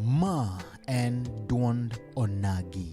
Ma en duond Onagi.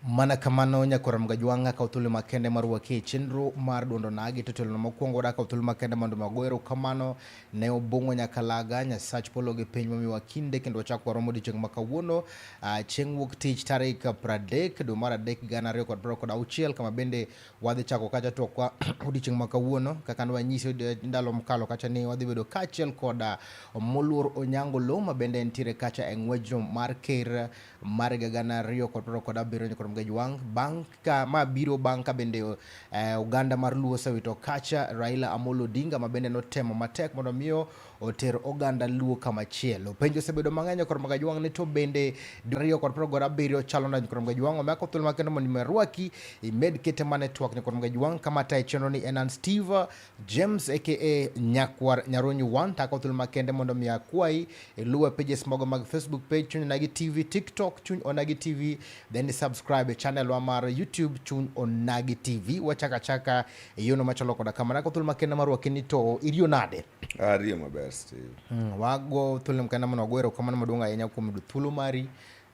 Mana kamano nyakora Mgajwang'a kaw thuolo makende mar rwaki e chenro mar duond onagi to telona mokwongo dak kaw thuolo makende mondo wago erokamano ne Obong'o Nyakalaga Nyasach polo gi piny momiwa kinde kendo wachak waromo odiochieng' ma kawuono chieng' wuok tich tarik 30 dwe mar 3 2026 kama bende wadhi chako kacha twakwa odiochieng' ma kawuono kaka ne wanyisi ndalo mokalo kacha ni wadhi bedo kaachiel koda moluor Onyango Oloo ma bende entiere kacha e ng'wejno mar ker mar higa 2027 nyakoro Mgajwang' bang' ka ma biro bang' ka bende oganda mar Luo osewito kacha Raila Amolo Odinga ma bende notemo matek mondo miyo oter oganda Luo kamachielo. Penjo osebedo mang'eny nyakoro Mgajwang' ni to bende 2027 chalo nade nyakoro Mgajwang' omako thuolo makende mondo mi arwaki imed kete mana e twak nyakoro Mgajwang' kama tayo chenro ni en an Steve James aka Nyakwar Nyaronyi 1 tako thuolo makende mondo mi akwayi iluwe pages mogo mag Facebook page Chuny Onagi TV, TikTok Chuny Onagi TV, then subscribe e channel wa mar YouTube Chuny Onagi TV. Wachaka achaka e yono machalo koda kama. Nako thuolo makende mar rwaki ni to iriyo nade? Ariyo maber Steve. Wago thuolo makende mondo wago erokamano maduong' ahinya kuom yudo thuolo mari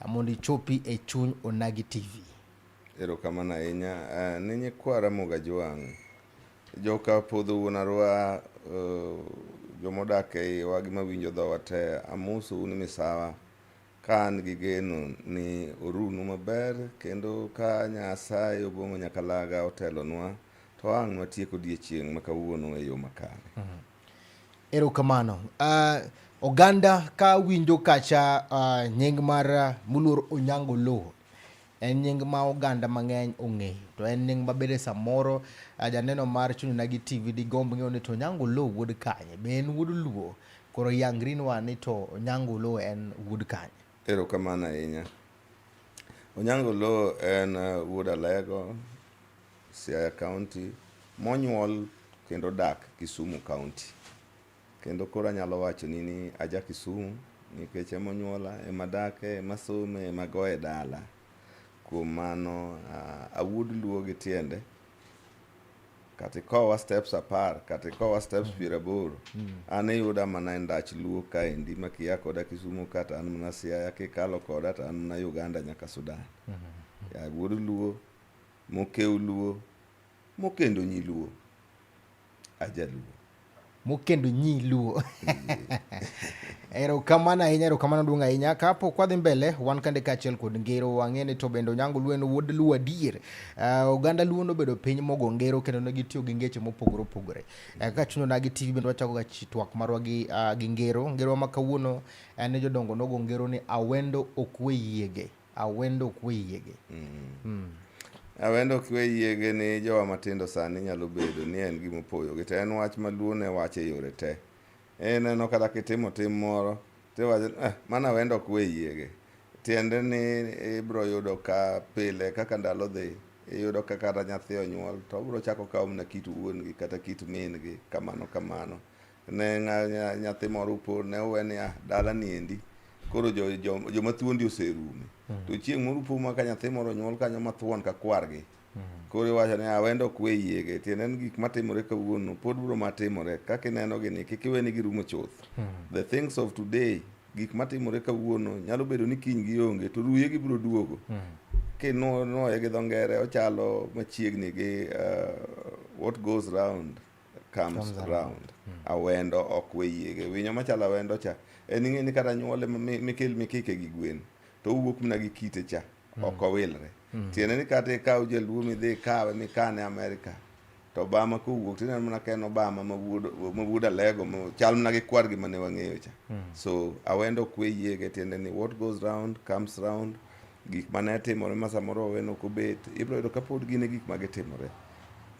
mondo ichopi e Chuny Onagi TV. Erokamano ahinya. Ni nyikwa Ramogi Ajwang', joka Podho Wuon Arwa, jomodak e iwa gi mawinjo dhowa te, amosou ni misawa ka an gi geno ni orunu maber kendo ka Nyasaye Obong'o Nyakalaga otelonwa to ang' watiek odiechieng' ma kawuono e yo makare. Erokamano. Oganda ka winjo kacha nying mar moluor Onyango Oloo en nying ma oganda mang'eny ong'eyo to en nying ma bende samoro janeno mar Chuny Onagi TV digomb ng'eyo ni to Onyango Oloo wuod kanye, be en wuod Luo? Koro yangrinwa ni to Onyango Oloo en wuod kanye? Erokamano ahinya. Onyango Oloo en wuod Alego, Siaya County, monyuol kendo dak Kisumu County. Kendo koro anyalo wachoni ni aja Kisumu nikech ema onyuola, ema adake, ema asome, ema agoye dala. Kuom mano awuod Luo gi tiende. Kata ikowa steps 10, kata ikowa steps 80, an iyuda mana e ndach Luo kaendi ma kia koda Kisumu ka to an mana Siaya, kikalo koda to an mana Uganda nyaka Sudan. Awuod Luo, mokew Luo, mokendo nyi Luo. Ajaluo. Mokendo nyi Luo. Erokamano ahinya, erokamano duong' ahinya. Kapok wadhi mbele, wan kande kaachiel kod ngero, wang'e ni to bende Onyango Luo en wuod Luo adier. Oganda Luo nobedo piny mogo ngero kendo ne gitiyo gi ngeche mopogore opogore. Kaka Chuny Onagi TV bende wachako ga twak marwa gi ngero. Ngero ma kawuono en ni jodongo nogo ngero ni awendo ok we yiege. Awendo ok we yiege. Awendo ok we yiege ni jowa matindo sani nyalo bedo ni en gima opoyogi to en wach ma Luo ne wacho e yore te. Ineno kata kitimo tim moro tiwacho ni mano awendo ok we yiege. Tiende ni ibiro yudo ka pile kaka ndalo dhi iyudo ka kata nyathi onyuol to obiro chako kawo mana kit wuon gi kata kit min gi kamano kamano. Ne nyathi moro upo ne uwe niya dala ni endi. Koro joma thuondi oserume. To chieng' moro po ma ka nyathi moro onyuol kanyo mathuon ka kwargi. Koro iwacho ni awendo ok we yiege. Tiende ni gik matimore kawuono pod biro matimore. Kaka ineno gi ni kik iwe ni girumo chuth. The things of today, gik matimore kawuono nyalo bedo ni kiny gionge to ruye gibiro duogo. Kinuoye gi dho ngere ochalo machiegni gi what goes round comes Comes around. Round. Awendo ok we yiege. Winyo machalo awendo cha en ing'e ni kata nyuole mikel mikike gi gwen to owuok mana gi kite cha ok owilre. Tiende ni kata ikaw jaluo midhi ikawe mikane Amerika to Obama kowuok tineno mana ka en Obama ma wuod Alego ma chal mana gi kwargi mane wang'eyo cha. So awendo ok we yiege tiende ni what goes round comes round. Gik mane timore ma samoro Owendo ok obet ibiro yudo ka pod gin e gik ma gitimore.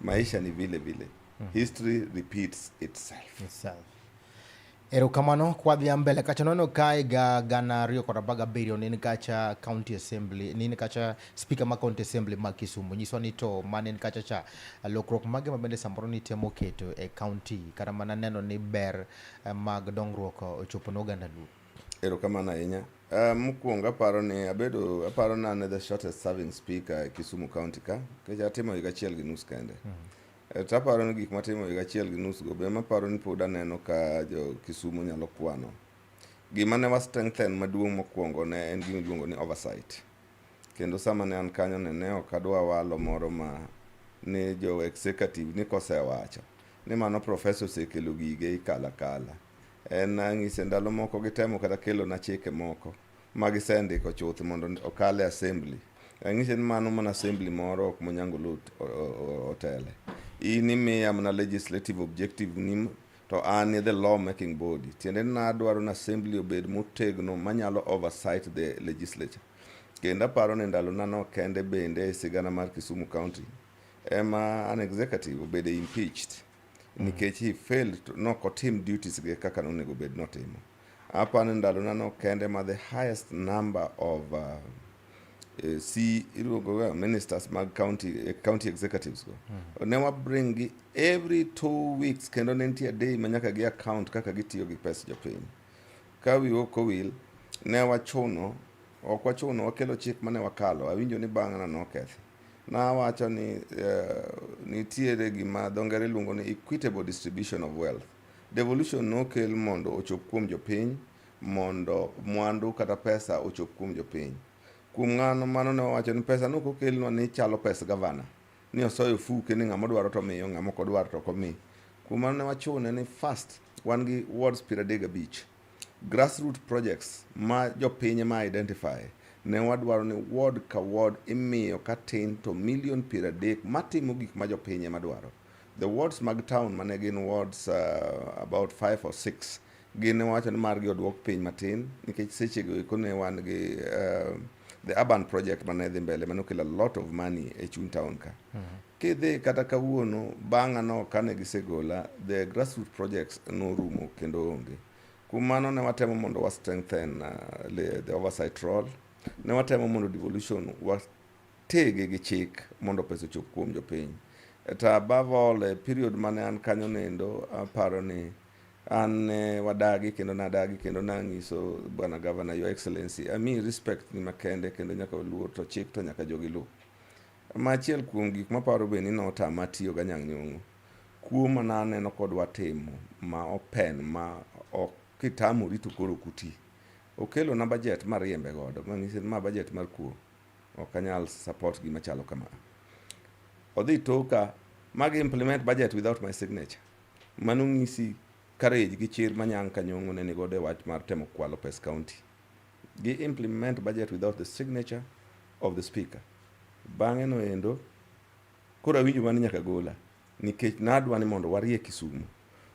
Maisha ni vile vile. History repeats itself. Itself. Erokamano kwadhi mbele kacha nono ka higa 2017 ne en kacha county assembly ne en kacha speaker ma county assembly ma Kisumu nyiswa ni to mane en kacha cha lokruok mage ma bende samoro nitemo keto e county kata mana neno ni ber mag dongruok ochopo ne oganda Luo. Erokamano ahinya. Mokwongo aparo ni abedo aparo ni an the shortest serving speaker e Kisumu County ka nikech atimo higa achiel gi nus kende. To aparo ni gik matimo higa achiel gi nus go be maparo ni pod aneno ka jo Kisumu nyalo kwano. Gima ne wa strengthen maduong' mokwongo ne en gima iluongo ni oversight. Kendo sama ne an kanyo ne ok adwa walo moro ma ni jo executive ni kosewacho ni mano professor osekelo gige ikalo akala. En ang'ise ndalo moko gitemo kata kelona chike moko ma gisendiko chuth mondo okal e assembly. Ang'ise ni mano mana assembly moro ok monyango Oloo otele. In imiya mana legislative objective ni to an e the law making body. Tiende ni nadwaro ni assembly obed motegno manyalo oversight the legislature. Kendo aparo ni ndalona no kende bende e sigana mar Kisumu County ema an executive obede impeached nikech he failed to nok otim duties ge kaka nonego bed notimo. Aparo ni ndalona no kende ma the highest number of C iluongo ga ministers mag county executives go. Ne wa bring gi every 2 weeks kendo ne nitie day ma nyaka gi account kaka gitiyo gi pes jopiny. Ka wiwa ok owil, ne wachuno, ok wachuno, wakelo chik mane wakalo. Awinjo ni bang'na nokethi. Nawacho ni nitiere gima dho ngere luongo ni equitable distribution of wealth. Devolution nokel mondo ochop kuom jopiny, mondo mwandu kata pesa ochop kuom jopiny. Kuom ng'ano mano ne wawacho ni pesa nok okelnwa ni chalo pes gavana. Ni osoyo ofuke ni ng'ama dwaro to miyo, ng'ama ok odwar to ok omi. Kuom mano ne wachune ni first wan gi wards 35. Grassroot projects ma jopiny ema identify ne wadwaro ni ward ka ward imiyo ka tin to million 30 matimo gik ma jopiny ema dwaro. The wards mag town mane gin wards about five or six gin ne wawacho ni margi oduok piny matin nikech sechego eko ne wan gi the urban project mane dhi mbele mane okelo a lot of money e chuny town ka. Kidhi kata kawuono bang'a no kane gisegola the grassroot projects norumo kendo onge. Kuom mano ne watemo mondo wa strengthen the oversight role. Ne watemo mondo devolution watege gi chik mondo pesa ochop kuom jopiny. To above all e period mane an kanyo nendo aparo ni an ne wadagi kendo nadagi kendo nang'iso bwana governor, your excellency, amiyi respect ni makende kendo nyaka waluor to chik to nyaka jogi luw. Ma achiel kuom gik maparo be ni notama tiyo gi Anyang' Nyong'o. Kuo mana aneno kodwa timo ma open ma ok kitamori to koro ok uti. Okelo na budget mariembe godo mang'ise ni ma budget mar kuo. Ok anyal support gima chalo kama. Odhi toka ma gi implement budget without my signature. Mano ng'isi courage gi chir ma Anyang' Kanyong'o ne nigodo e wach mar temo kwalo pes county. Gi implement budget without the signature of the speaker. Bang'e no endo koro awinjo mana ni nyaka gola nikech nadwa ni mondo warie Kisumu,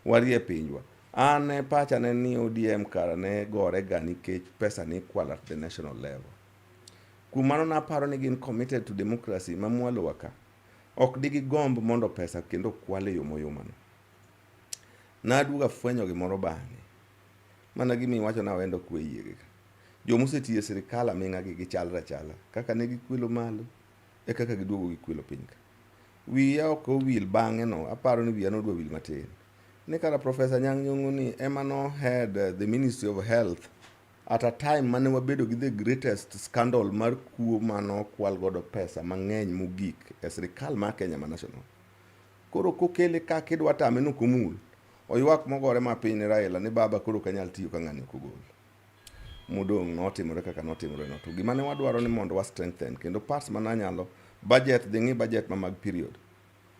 warie pinjwa. An e pacha ne ni ODM kara ne gore ga nikech pesa ni ikwalo at the national level. Kuom mano naparo ni gin committed to democracy ma mwalo wa ka. Ok digigomb mondo pesa kendo okwal e yo moyumano. Naduogo afwenyo gimoro bang'e. Mana gima iwacho ni awendo ok we yiegi ka. Joma osetiyo e sirikal aming'a gi gichalre achala. Kaka ne gikwelo malo e kaka giduogo gikwelo piny ka. Wiya ok owil bang'e no, aparo ni wiya nodwa wil matin. Ni kara Professor Anyang' Nyong'o ni ema no head the Ministry of Health. At a time mane wabedo gi the greatest scandal mar kuo manokwal godo pesa mang'eny mogik e sirikal mar Kenya ma national. Koro kokele ka kidwa tame nokomul. Oywak mogore mapiny ne Raila ni baba koro ok anyal tiyo ka ng'ani ok ogol. Modong' notimore kaka notimore no. To gima ne wadwaro ni mondo wa strengthen kendo parts mananyalo budget dhi ng'i budget ma mag period.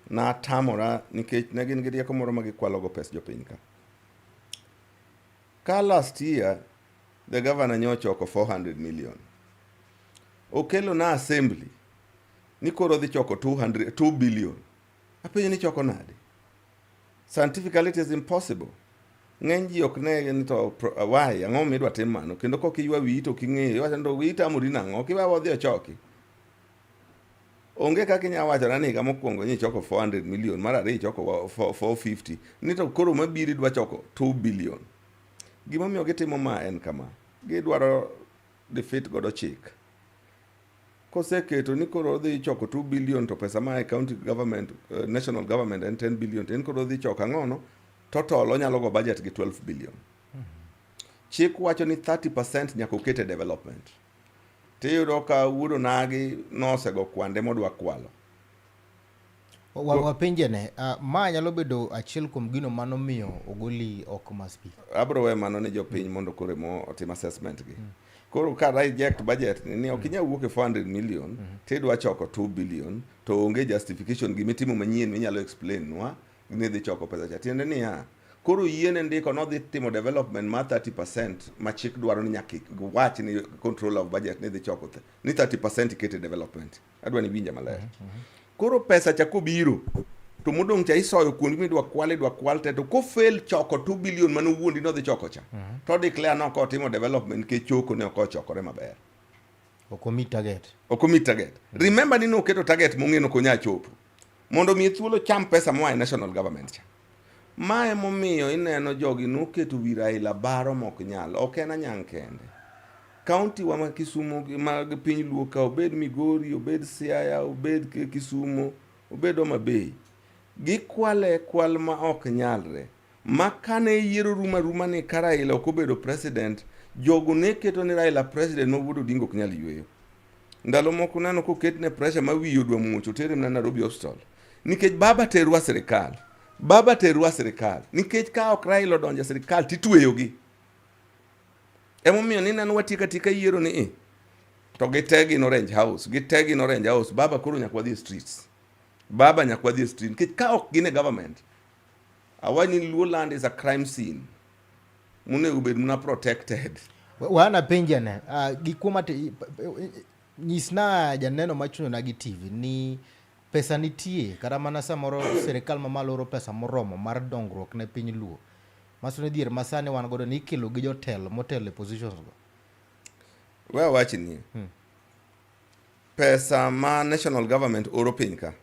Natamora nikech ne gin gi rieko moro ma gikwalo go pes jopiny ka. Ka last year the governor nyochoko 400 million. Okelo na assembly ni koro odhi choko 200, 2 billion. Apenjo ni choko nade? Scientifically it is impossible. Ng'eny ji ok ne ni to why ang'o midwa tim mano kendo kok iywa wiyi to ok ing'eyo iwacho ni to wiyi tamori nang'o ok iwe wadhi ochoki. Onge kaka inyalo wachona ni higa mokwongo ni ichoko 400 million, mar ariyo ichoko 450, ni to koro mabiro idwa choko 2 billion. Gimomiyo gitimo ma en kama, gidwaro defeat godo chik. Koseketo ni koro odhi choko 2 billion to pesa ma e county government, national government en 10 billion, to en koro odhi choko ang'ono, total onyalo go budget gi 12 billion. Chik wacho ni 30% nyaka oket e development. Tiyudo ka wuod onagi nosego kwande modwa kwalo. Wapenje ne, ma nyalo bedo achiel kuom gino manomiyo ogoli oko mar speaker. Abro we mano ne jopiny mondo koro emo otim assessment gi. Koro ka reject budget ni ok inyal wuok e 400 million tidwa choko 2 billion to onge justification gimitimo manyien minyalo explain nwa ni dhi choko pesa cha. Tiende niya, koro yiene ndiko nodhi timo development mar 30% ma chik dwaro ni nyaka wach ni control of budget ni dhi choko ni 30% ikete development. Adwa ni winja maler. Koro pesa cha kobiro to modong' cha isoyo kuonde midwa kwal idwa kwal te to kofail choko 2 billion mane owuondi nodhi choko cha to declare ni ok otimo development nikech choko ne ok ochokore maber. Ok omi target. Ok omi target. Remember ni noketo target mong'e ni ok onyal chopo. Mondo omiye thuolo cham pesa moa e national government cha. Ma emomiyo ineno jogi noketo wi Raila baro mok nyal. Ok en Anyang' kende. County wa ma Kisumu mag piny Luo ka obed Migori, obed Siaya, obed Kisumu, obed Homa Bay. Gikwale kwal ma ok nyalre. Ma kane yiero rumo aruma ni ka Raila ok obedo president, jogo ne keto ni Raila president ma wuod Odinga ok nyal yueyo. Ndalo moko neno koketne pressure ma wiye odwa muoch otere mana Nairobi Hospital. Nikech baba terwa sirikal. Baba terwa sirikal. Nikech ka ok Raila odonjo e sirikal titweyogi. Emomiyo nineno watieko atieka yiero ni i to gite gin Orange House, gite gin Orange House. Baba koro nyaka wadhi e streets. Baba nyaka wadhi e street. Nikech ka ok gin e government, awach ni Luo land is a crime scene. Monego bed mana protected. Wana penja ne, gik mati nyisna janeno machunyo na gi TV ni pesa nitie kata mana samoro sirikal mamalo oro pesa moromo mar dongruok ne piny Luo. Maso ni dhier masani wan godo ni ikelo gi jotelo motelo e positions go. We awachni. Pesa ma national government oro piny ka.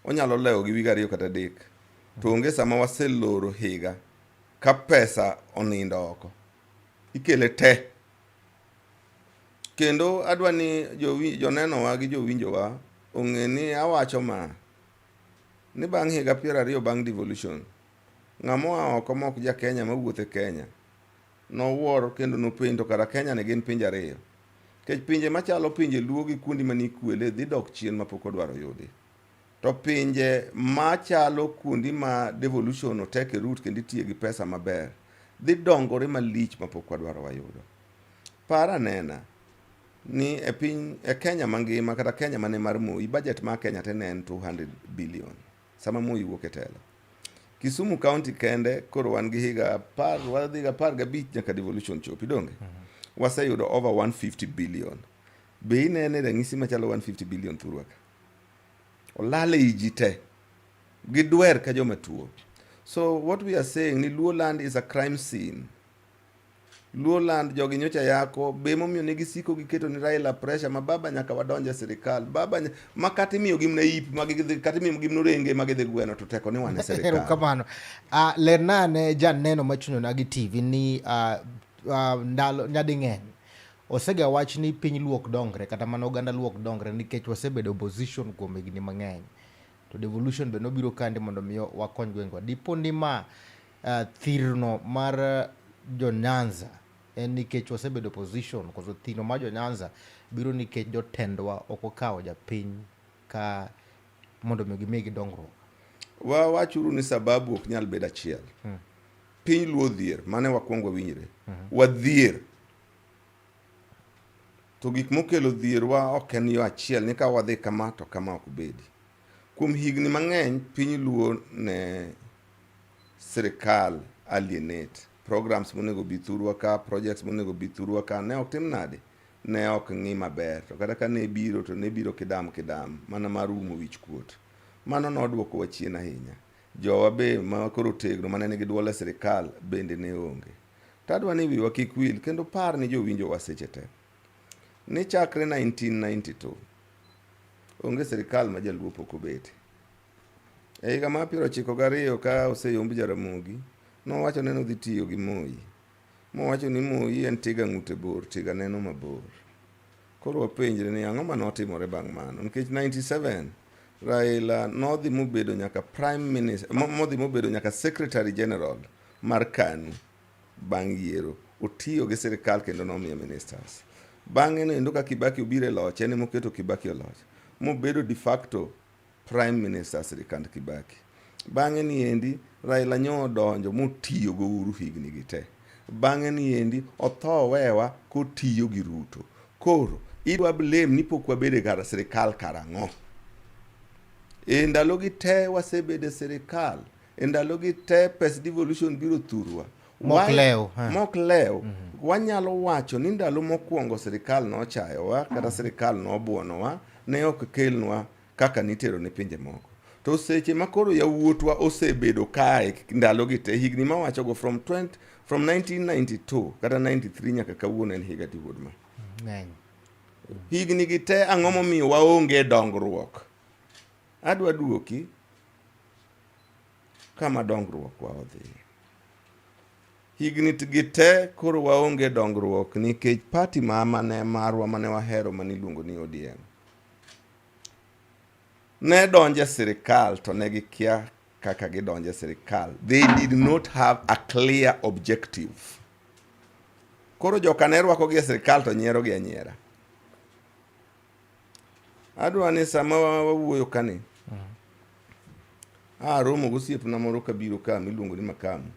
Onyalo lewo gi wige 2 kata 3. To onge sama waseloro higa ka pesa onindo oko. Ikele te. Kendo adwa ni jonenowa gi jowinjowa ong'e ni awacho ma ni bang' higa 20 bang' devolution, ng'ama oa oko ma ok ja Kenya mawuotho e Kenya nowuor kendo nopenj to kara Kenya ni gin pinje 2. Nikech pinje machalo pinje Luo gi kuonde mani kwele dhi dok chien mapok odwaro yudi. To pinje machalo kuonde ma devolution otek e root kendo itiye gi pesa maber dhi dongore malich mapok wadwaro wayudo. Par anena ni e piny e Kenya mangima kata Kenya mane mar Moi, budget mar Kenya te ne en 200 billion sama Moi wuok e telo. Kisumu County kende koro wan gi higa 10 wadhi higa 15 nyaka devolution chopi donge? Waseyudo over 150 billion. Be inene ranyisi machalo 150 billion thurwa ka? Olal ei ji te. Gidwer ka joma tuo. So what we are saying ni Luo land is a crime scene. Luo land jogi nyocha yako be momiyo ne gisiko giketo ni Raila pressure ma baba nyaka wadonje e sirikal. Baba ma kata imiyo gi mana ip ma gidhi kata imiyo gi mana orenge ma gidhi gweno to teko ni wan e sirikal. Erokamano. Lerna ane janeno machunyo na gi TV ni ndalo nyading'eny osega wach ni piny Luo ok dongre kata mana oganda Luo ok dongre nikech wasebedo opposition kuom higni mang'eny. To devolution be nobiro kande mondo mi wakony gwengwa. Dipo ni ma thirno mar jo Nyanza En nikech wasebedo opposition koso thino mar jo Nyanza biro nikech jotendwa ok okawo japiny ka mondo mi gimigi dongruok? Wawachuru ni sababu ok nyal bedo achiel. Piny Luo odhier, mane wakwongo wawinjre. Wadhier. To gik mokelo dhierwa ok en yo achiel ni ka wadhi kama to kama ok bedi. Kuom higni mang'eny piny Luo ne sirikal alienate programs monego bi thurwa ka, projects monego bi thurwa ka ne ok tim nade? Ne ok ng'i maber. To kata ka ne biro to ne biro kidam kidam mana mar umo wich kuot. Mano nodwokowa chien ahinya. Jowa be ma koro otegno mane nigi duol e sirikal bende ne onge. To adwa ni wiwa kik wil kendo par ni jowinjowa seche te ni chakre 1992 onge sirikal ma jaluo pok obete. E higa mar 92 ka oseyomb Jaramogi, nowacho ni nodhi tiyo gi Moi. Mowacho ni Moi en tiga ng'ute bor, tiga neno mabor. Koro wapenjre ni ang'o ma notimore bang' mano? Nikech 97 Raila nodhi mobedo nyaka prime minister, modhi mobedo nyaka secretary general mar KANU bang' yiero. Otiyo gi sirikal kendo nomiye ministers. Bang'e no endo ka Kibaki obiro e loch, en emoketo Kibaki e loch. Mobedo de facto prime minister sirikand Kibaki. Bang'e ni endi Raila nyo odonjo motiyo go Uhuru higni gi te. Bang'e ni endi otho owewa kotiyo gi Ruto. Koro idwa blame ni pok wabedo e kar sirikal karang'o? E ndalogi te wasebedo e sirikal. E ndalogi te pes devolution biro thurwa. Mok lew, Mok lew. Wanyalo wacho ni ndalo mokwongo sirikal nochayowa kata sirikal nobuonowa, ne ok kelnwa kaka nitero ne pinje moko. To seche ma koro yawuotwa osebedo kae ndalogi te, higni mawachogo from 20, from 1992 kata 93 nyaka kawuono en higa adi wuod ma. Ng'eny. Higni gi te ang'o momiyo waonge dongruok? Adwa duoki kama dongruok wa odhi. Higni gi te koro waonge dongruok nikech party ma mane marwa mane wahero mane iluongo ni ODM ne donjo e sirikal to ne gikia kaka gidonjo e sirikal. They did not have a clear objective. Koro joka ne rwakogi e sirikal to nyierogi anyiera. Adwa ni sama wawuoyo kani, aromo gosiepna moro kabiro ka miluongo ni Makamu.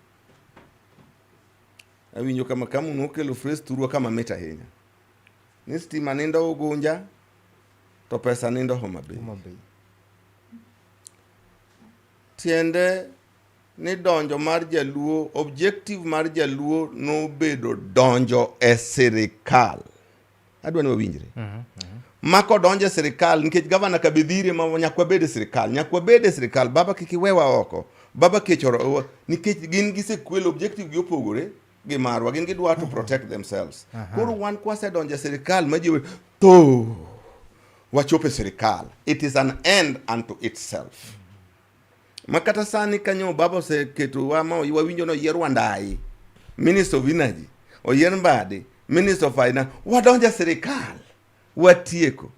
Awinjo ka Makamu nokelo phrase thurwa ka mamit ahinya. Ni stima nindo Ugunja to pesa nindo Homa Bay. Homa Bay. Tiende ni donjo mar jaluo, objective mar jaluo nobedo donjo e sirikal. Adwa ni wawinjre. Ma kodonjo e sirikal nikech gavana Kabidhire ma nyaka wabed e sirikal, nyaka wabed e sirikal, baba kik iwewa oko. Baba kech oro nikech gin gisekwelo objective gi opogore gi marwa, gin gidwa to protect themselves. Koro wan kwasedonjo e sirikal ma ji tho wachopo e sirikal. It is an end unto itself. Ma kata sani kanyo baba oseketo wa ma wawinjo ni oyier Wandayi, Minister of Energy, oyier Mbadi, Minister of Finance, wadonjo e sirikal, watieko.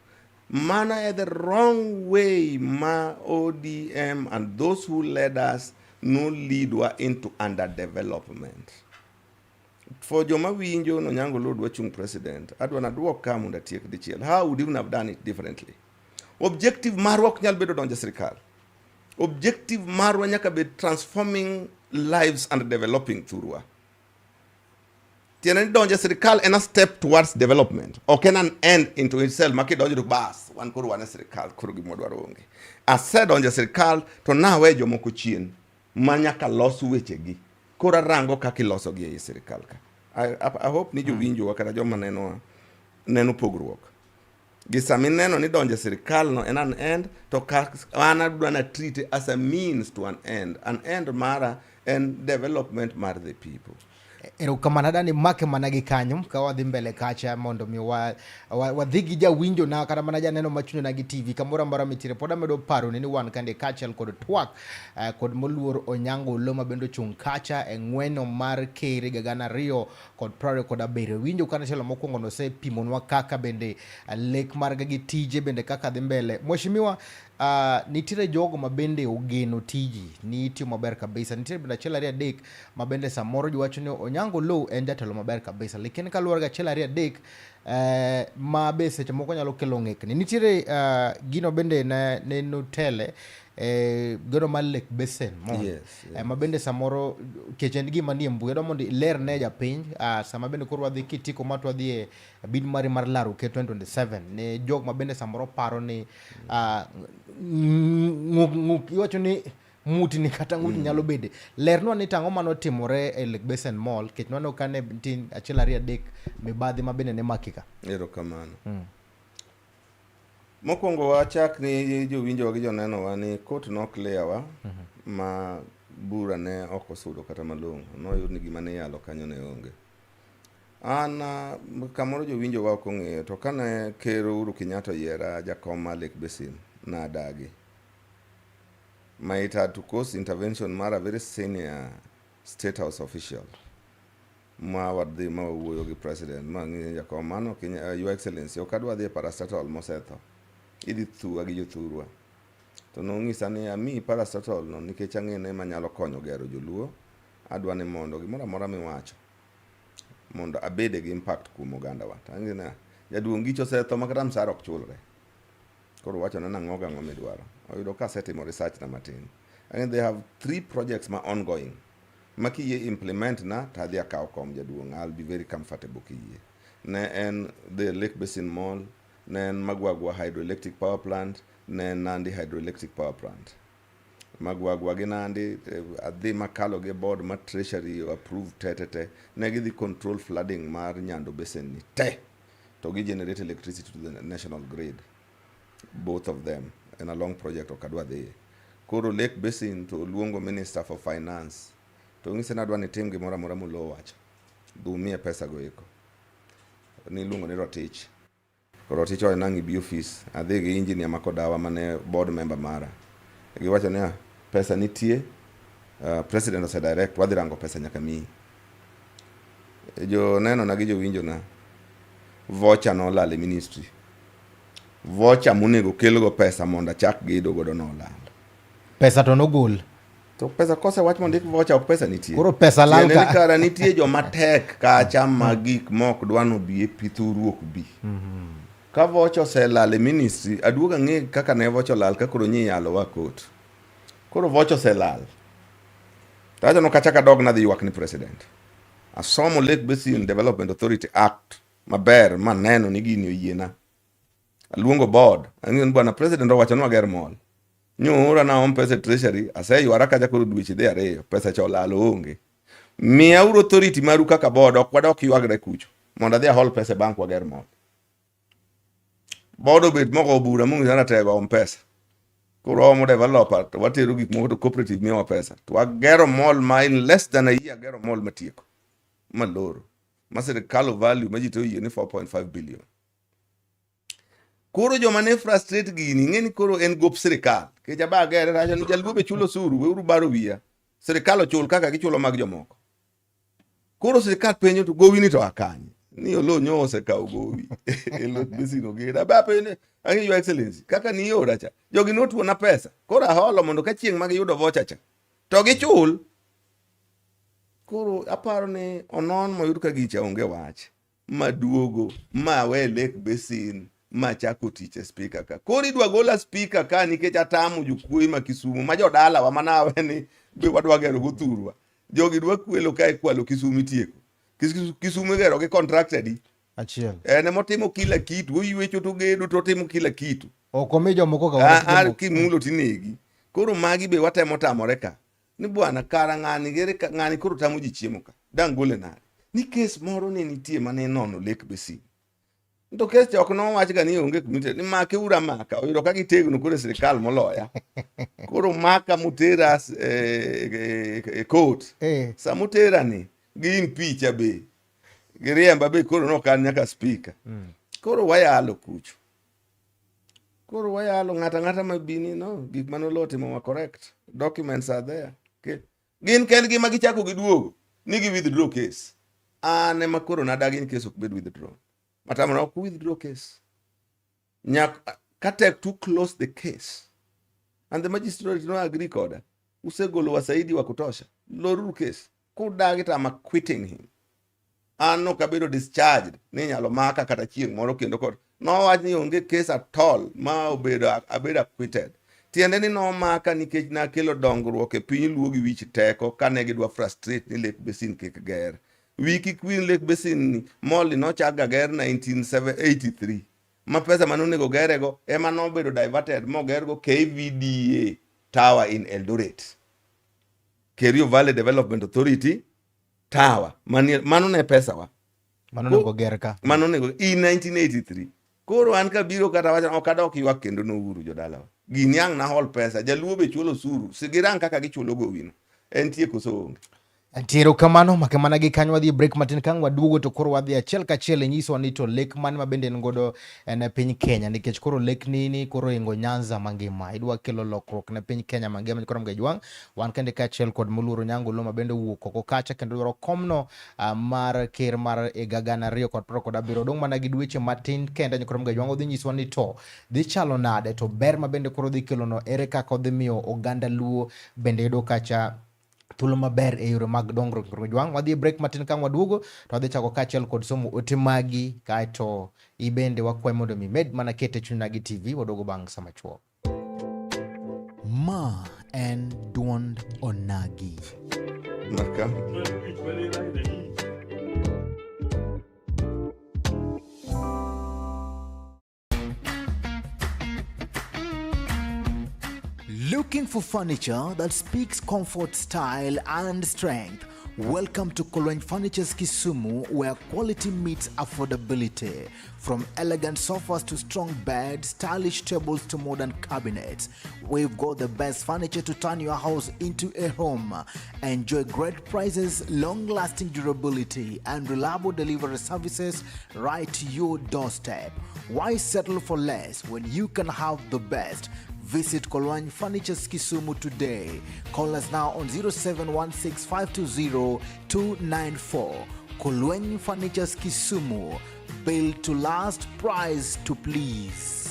Mano e the wrong way ma ODM and those who led us no lead wa into underdevelopment. For joma winjo no Onyango Oloo dwa chung president, adwa naduok ka mondo atiek dichiel. How would even have done it differently? Objective marwa ok nyal bedo donjo e sirikal. Objective marwa nyaka bed transforming lives and developing thurwa. Tiende ni donjo e sirikal en a step towards development. Ok en an end into itself ma kidonjo to bas, wan koro wan e sirikal, koro gima wadwaro onge. Asedonjo e sirikal to nawe jomoko chien ma nyaka los wechegi. Koro arango kaka ilosogi ei sirikal ka. I hope ni jowinjowa kata joma nenowa neno pogruok. Gi sama ineno ni donjo e sirikal no en an end to ka an adwa na treat it as a means to an end. An end mara en development mar the people. Erokamano adani make mana gi kanyo ka wadhi mbele kacha mondo mi wadhi gi jawinjo na kata mana janeno machunyo na gi TV kamoro amora mitiere pod amedo paro ni wan kande kaachiel kod twak kod moluor Onyango Oloo ma bende ochung' kacha e ng'weno mar ker higa gana ariyo kod prariyo kod abiriyo. Winjo kana tielo mokwongo nosepimonwa kaka bende lek margi gi tije bende kaka dhi mbele. Mheshimiwa, Nitiere jogo ma bende ogeno tiji ni itiyo maber kabisa. Nitiere bende achiel ariyo adek ma bende samoro ji wacho ni Onyango Oloo en jatelo maber kabisa, lakini kaluwore gi achiel ariyo adek ma be seche moko nyalo kelo ng'ikni. Nitiere gino bende ne notele gedo mar Lake Basin Mall. Yes. Ma bende samoro kech en gima nie mbui, adwa mondo iler ne japiny sama bende koro wadhi kitiko ma to wadhi e bid mari mar laro ker 2027 ne jok ma bende samoro paro ni ng'uk iwacho ni ng'utni kata ng'utni nyalo bede. Lernwa ni tang'o manotimore e Lake Basin Mall, kech nwaneno ka ne nitie achiel ariyo adek mibadhi ma bende ne maki ka. Erokamano. Mokwongo wachak ni jowinjowa gi jonenowa ni court no clear wa ma bura ne ok osudo kata malong'o. Noyud ni gima ne iyalo kanyo ne onge. An kamoro jowinjowa ok ong'eyo to kane Ker Uhuru Kenyatta oyiera jakom mar Lake Basin nadagi. Ma it had to cause intervention mar a very senior state house official ma wadhi ma wawuoyo gi president ma ng'ise jakom mano ok your excellency ok adwa dhi e parastatal mosetho idhi thuwa gi jothurwa to nong'isa ni amiyi parastatal no nikech ang'e ni ema nyalo konyo gero joluo adwa ni mondo gimoro amora miwacho mondo abede gi impact kuom ogandawa to ang'ise ni jaduong' gicho osetho ma kata msara ok chulre koro wachona nang'o gang'o midwaro oyudo ka asetimo research na matin and they have three projects ma ongoing ma kiyie implement na to adhi akaw kom jaduong' I'll be very comfortable kiyie ne en the Lake Basin Mall ne en Magwagwa hydroelectric power plant ne en Nandi hydroelectric power plant Magwagwa gi Nandi adhi makalo gi board ma treasury approve te te te ne gidhi control flooding mar Nyando Basin ni te to gi generate electricity to the national grid both of them en a long project ok adwa dhiye koro Lake Basin to luongo minister for finance to ng'ise ni adwa ni tim gimoro amora molo wacho dhi umiye pesa go eko niluongo ni Rotich Rotich owacho nang' ibi ofis adhi gi engineer ma kodawa mane board member mara giwacho niya pesa nitie president ose direct wadhi rango pesa nyaka miyi jo neno na gi jowinjo na voucher nolal e ministry voucher monego kelgo pesa mondo achak gedo godo nolal Pesa to nogol. to pesa kosewach mondik voucher ok pesa nitie Koro pesa lal Tiende ni ka. kara nitie joma tek kacha ma gik mok dwa nobi e pithuru ok bi ka voucher oselal e ministry aduog ang'e kaka ne voucher olal ka koro nyi yalo wa court koro voucher oselal to awacho no kachak adog nadhi ywak ni president asomo Lake Basin Development Authority Act maber maneno ni gini oyiena aluongo board ang'iyo ni bwana president owacho ni wager mall nyoora naom pesa e treasury aseywara kacha koro dweche dhi ariyo pesa cha olal oonge miyauru authority maru kaka board ok wadok ywagre kucho mondo adhi ahol pesa e bank wager mall board obet mogo bura mong'isa ratego om pesa koro omo developer to watero gik moko to cooperative miyowa pesa to wagero mall ma in less than a year gero mall matieko maloro ma sirikal value ma ji te oyie ni 4.5 billion koro joma ne frustrate gini ing'e ni koro en gop sirikal nikech aba gere racha ni jaluo be chulo osuru weuru baro wiya sirikal ochul kaka gichulo mag jomoko koro sirikal penjo to gowi ni to akanye ni Oloo nyo osekawo gowi e Lake Basin ogedo aba penjo ni ang'e your excellency kaka niora cha jogi notuona pesa koro aholo mondo ka chieng' ma giyudo vocha cha to gichul koro aparo ni onon moyud ka gicha onge wach maduogo mawe Lake Basin machako tich e speaker ka koro idwa gola speaker ka nikech atamo jokuoye ma Kisumu ma jodalawa manawe ni be wadwa gero go thurwa jogi dwa kwelo ka ikwalo Kisumu itieko Kisumu igero gi contractor di Achiel. en emotimo kila kitu oywecho to gedo to otimo kila kitu Ok omi jomoko ka Ah, ah, kimulo tinegi koro magi be watemo tamore ka ni bwana kara ng'ani gere ka ng'ani koro tamo ji chiemo ka dang' gole nade ni kes moro ne nitie mane nono Lake Basin to kes cha ok nowach ga ni onge kumite ni make ura maka oyudo ka gitegno koro e sirikal moloya koro maka motera e court samotera ni gi impeach be giriemba be koro nokan nyaka speaker koro wayalo kucho koro wayalo ng'ato ang'ata mabini no gik mane Oloo otimo wa correct documents are there okay. Gin kendgi ma gichako giduogo ni gi withdraw case an ema koro nadagi ni case ok bed withdraw matamona ok withdraw case nyak ka tek to close the case And the magistrate no agree koda. Usegolo wasaidi wa kutosha. Loruru case. Kudagi to I'm acquitting him. An ok abedo discharged ni inyalo maka kata chieng' moro kendo kod nowach ni onge case at all ma obedo abedo acquitted. Tiende ni nomaka nikech nakelo dongruok e piny Luo gi wich teko kane gidwa frustrate ni Lake Basin kik ger. Wi kik wil Lake Basin ni mall ni nochak ga ger 1983 ma pesa mane onego gerego ema nobedo diverted mogergo KVDA Tower in Eldoret. Kerio Valley Development Authority Tower. Mano ne pesawa. Mano onego ger ka. Mano onego in 1983. Koro an kabiro kata wacho ok adok ywak kendo nouru jodalawa. Gini ang' nahol pesa, jaluo be chulo osuru. Sigirang kaka gichulo gowino. Entie koso onge? Ntiere kamano make mana gi kanyo wadhi e break matin kang' waduogo to koro wadhi achiel kachiel e nyisowa ni to lek mane ma bende en godo en e piny Kenya nikech koro lek nini koro ingo Nyanza mangima idwa kelo lokruok ne piny Kenya mangima koro Mgajwang' wan kende kaachiel kod moluoro Nyango Oloo ma bende owuok oko kacha kendo dwaro komno mar ker mar higa 2027 dong' mana gi dweche matin kende nyikoro Mgajwang' odhi nyisowa ni to dhi chalo nade to ber ma bende koro dhi kelono ere kaka odhi miyo oganda Luo bende yudo kacha thuolo maber e yore mag dongruok. Jwang' wadhi e break matin ka waduogo to wadhi chako kaachiel kod somo ote magi kaeto ibende wakwayi mondo mi med mana kete chuny Onagi TV waduogo bang' sama chuok. Ma en duond Onagi. Maka. Looking for furniture that speaks comfort, style, and strength? Welcome to Kolweny Furnitures Kisumu, where quality meets affordability. From elegant sofas to strong beds, stylish tables to modern cabinets, we've got the best furniture to turn your house into a home. Enjoy great prices, long-lasting durability, and reliable delivery services right to your doorstep. Why settle for less when you can have the best? Visit Kolwany Furnitures Kisumu today. Call us now on 0716520294. Kolwany Furnitures Kisumu. Built to last, price to please.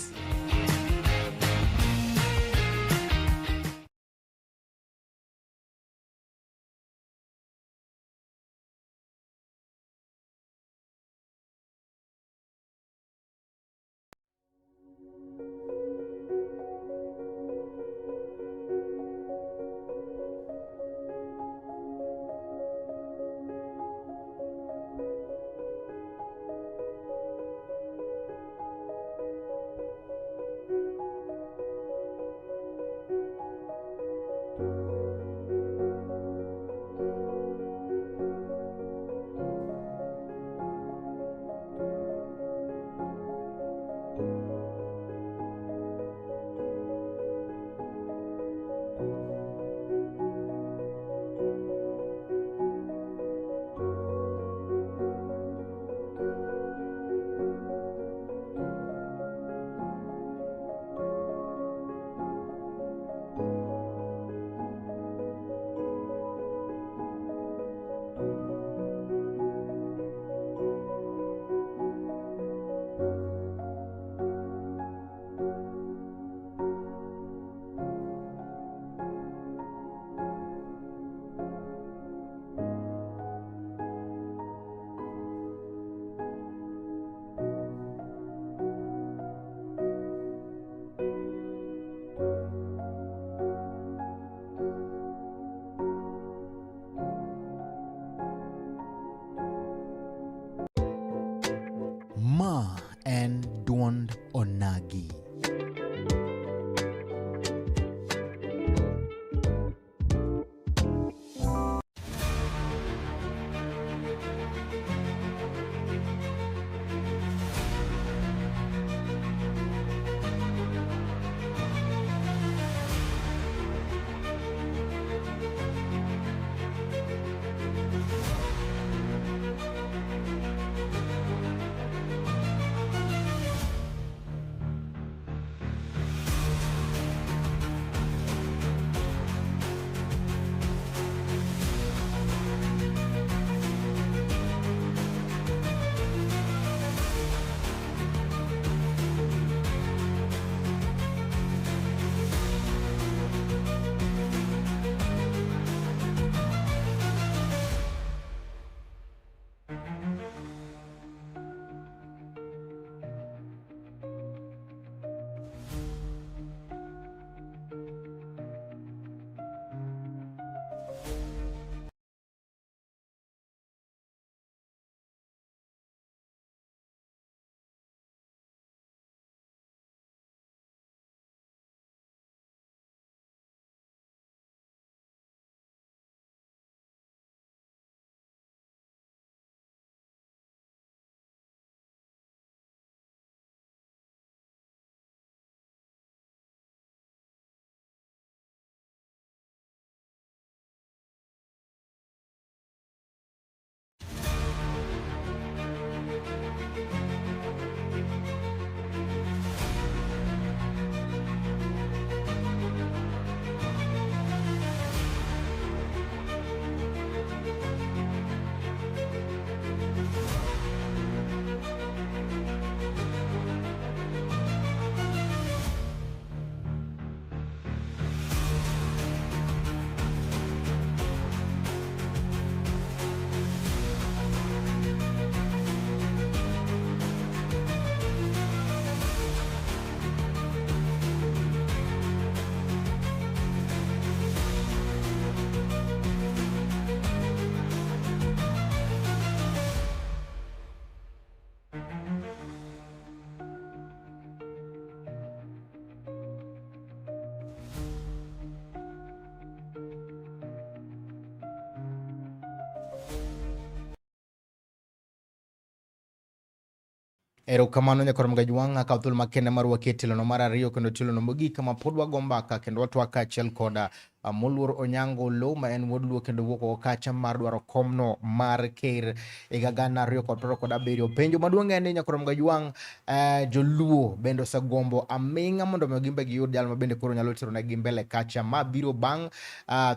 Erokamano nyakwar Mgajwang', akawo thuolo makende mar rwaki e tielono mar ariyo kendo tielono mogik kama pod wago mbaka kendo watwak kaachiel koda moluor Onyango Oloo ma en wuod Luo kendo wuok oko kacha mar dwaro komno mar ker higa 2027. Penjo maduong' en ni nyakwar Mgajwang', joluo bende osegombo aming'a mondo mi gimbe giyud jal ma bende koro nyalo teronegi mbele kacha ma biro bang'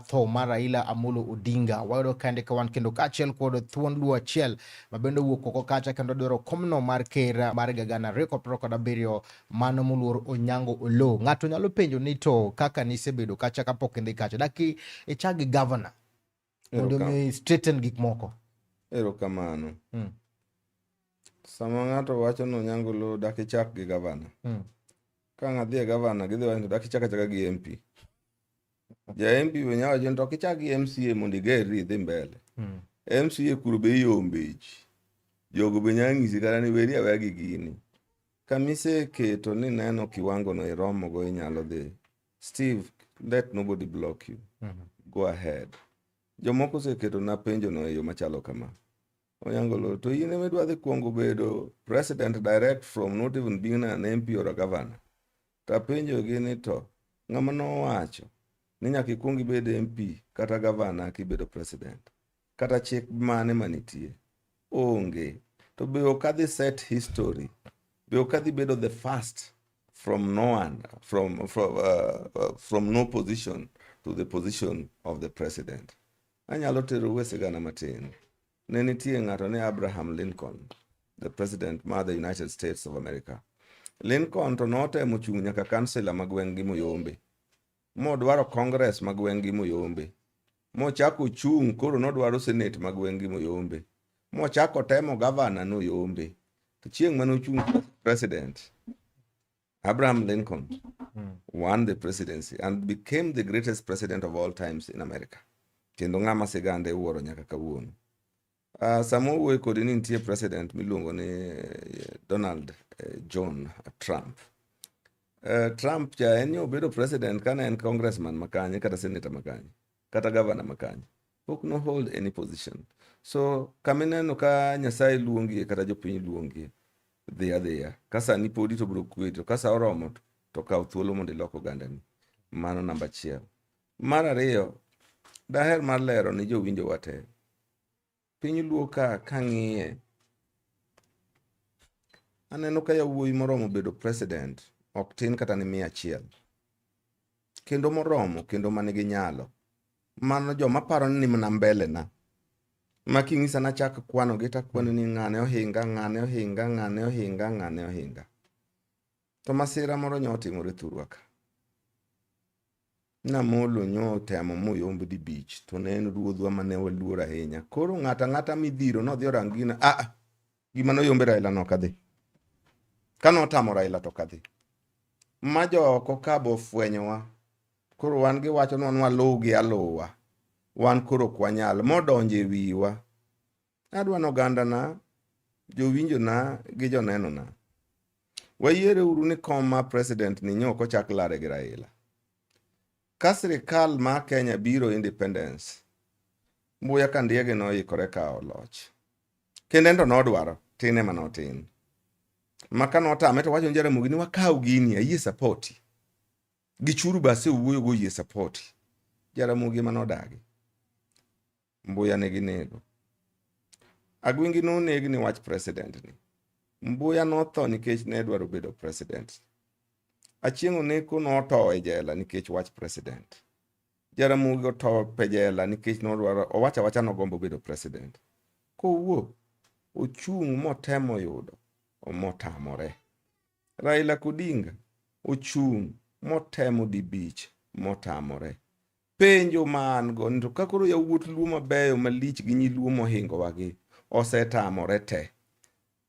tho mar Raila Amolo Odinga. Wayudo kende ka wan kendo kaachiel kod thuon Luo achiel ma bende owuok oko kacha kendo dwaro komno mar ker mar higa 2027, mano moluor Onyango Oloo. Ng'ato nyalo penjo ni to kaka nisebedo kacha kapok idhi kacha, daki ichak gi governor mondo mi straighten gik moko. Erokamano. Sama ng'ato wacho ni Onyango Oloo dak ichak gi gavana. Ka ng'a dhi e gavana gidhi wacho ni dak ichak achaka gi MP. Ja MP be nyalo wacho ni to ok ichak gi MCA mondo igerri idhi mbele. MCA kuro be iyombe ji. Jogo be nyalo nyisi kata ni weri aweya gi gini. Kamiseketo ni neno kiwango no iromo go inyalo dhi. Steve, let nobody block you. Go ahead. Jomoko oseketo na penjo no e yo machalo kama. Onyango Oloo, to in ema idwa dhi kuongo bedo president direct from not even being an MP or a governor. To apenjo gi ni to ng'ama nowacho ni nyaka ikuong ibed MP kata governor kibedo president. Kata chik mane manitie? Onge. To be ok adhi set history. Be ok adhi bedo the first from no one, from no position to the position of the president. Anyalo tero sigana matin. Ne nitie ng'ato ne Abraham Lincoln, the president mar the United States of America. Lincoln to notemo chung' nyaka kansila ma gweng' gi Muyombe. Modwaro Congress ma gweng' gi Muyombe. Mochako chung' koro nodwaro Senate ma gweng' gi Muyombe. Mochako temo gavana noyombe. To chieng' mane ochung' president, Abraham Lincoln won the presidency and became the greatest president of all times in America. Kendo ng'ama sigande iwuoro nyaka kawuono. Sama owuoyo kodi ni nitie president miluongo ni Donald John Trump. Trump cha en ni obedo president kane en congressman makanye kata senator makanye kata governor makanye. Pok no hold any position. So kamineno ka Nyasaye luongie kata jopiny luongie, dhi adhiya. Ka sani podi to biro kwe to ka sa oromo to kaw thuolo mondo ilok ogandani. Mano namba achiel. Mar ariyo, daher mar lero ni jowinjowa te. Piny luo ka kang'iye, aneno ka yawuoyi moromo bedo president ok tin kata ni 100. Kendo moromo kendo manigi nyalo. Mano joma paro ni mana mbele na. Ma king'isa nachak kwano gi takwano ni ng'ane ohinga, ng'ane ohinga, ng'ane ohinga, ng'ane ohinga. To masira moro nyo otimore thurwa ka. Namolo nyo otemo moyomb dibich to ne en ruodhwa mane waluor ahinya. Koro ng'ato ang'ata midhiro nodhi orang gino, ah, gima noyombe Raila no ok adhi. Ka notamo Raila to ok adhi. Ma jooko ka bo ofwenyowa. Koro wan giwachonwa ni waluwgi aluwa. Wan koro ok wanyal. Modonjo e wiwa. Adwa ni ogandana, jowinjona gi jonenona. Wayiere uru ni kom mar president ni nyo ok ochak lare gi Raila. Ka sirikal mar Kenya biro independence, Mbuya Kandiege noikore kawo loch. Kendo en to nodwaro, tin ema notin. Ma ka notame to wacho ni Jaramogi ni wakaw gini, ayie sapoti. Gichuru be asewuoyo go oyie sapoti. Jaramogi ema nodagi. Mbuya ne ginego. Agwingi noneg ni wach president ni. Mbuya notho nikech ne dwaro bedo president. Achieng' Oneko notho e jela nikech wach president. Jaramogi otho e jela nikech nodwaro owacho awacha nogombo bedo president. Kowuok ochung' motemo yudo motamore. Raila Odinga ochung' motemo dibich motamore. Penjo ma an go ni to ka koro yawuot Luo mabeyo malich gi nyi Luo mohingowa gi osetamore te.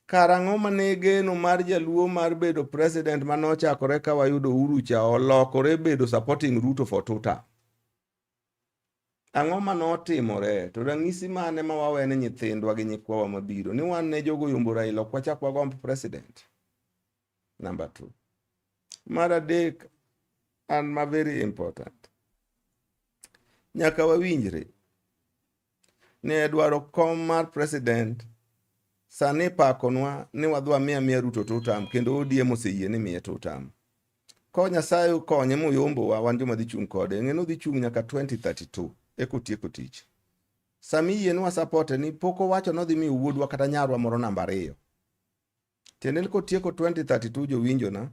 Karang'o mane geno mar jaluo mar bedo president manochakore ka wayudo Uhuru cha olokore bedo supporting Ruto for two term? Ang'o manotimore? To ranyisi mane ma wawene nyithindwa gi nyikwawa mabiro ni wan ne jogo yombo Raila ok wachak wagomb president? Number two. Mar adek and ma very important. Nyaka wawinjre ni e dwaro kom mar president Sani ipakonwa ni wadhi wamiya amiya Ruto two term kendo ODM oseyie ni miye two term. Ko Nyasaye okonye moyombowa wan joma dhi chung' kode, ng'e ni odhi chung' nyaka 2032 eka otieko tich. Sama iyienwa support ni pok owacho ni odhi miyo wuodwa kata nyarwa moro namba 2. Tiende ni kotieko 2032 jowinjona,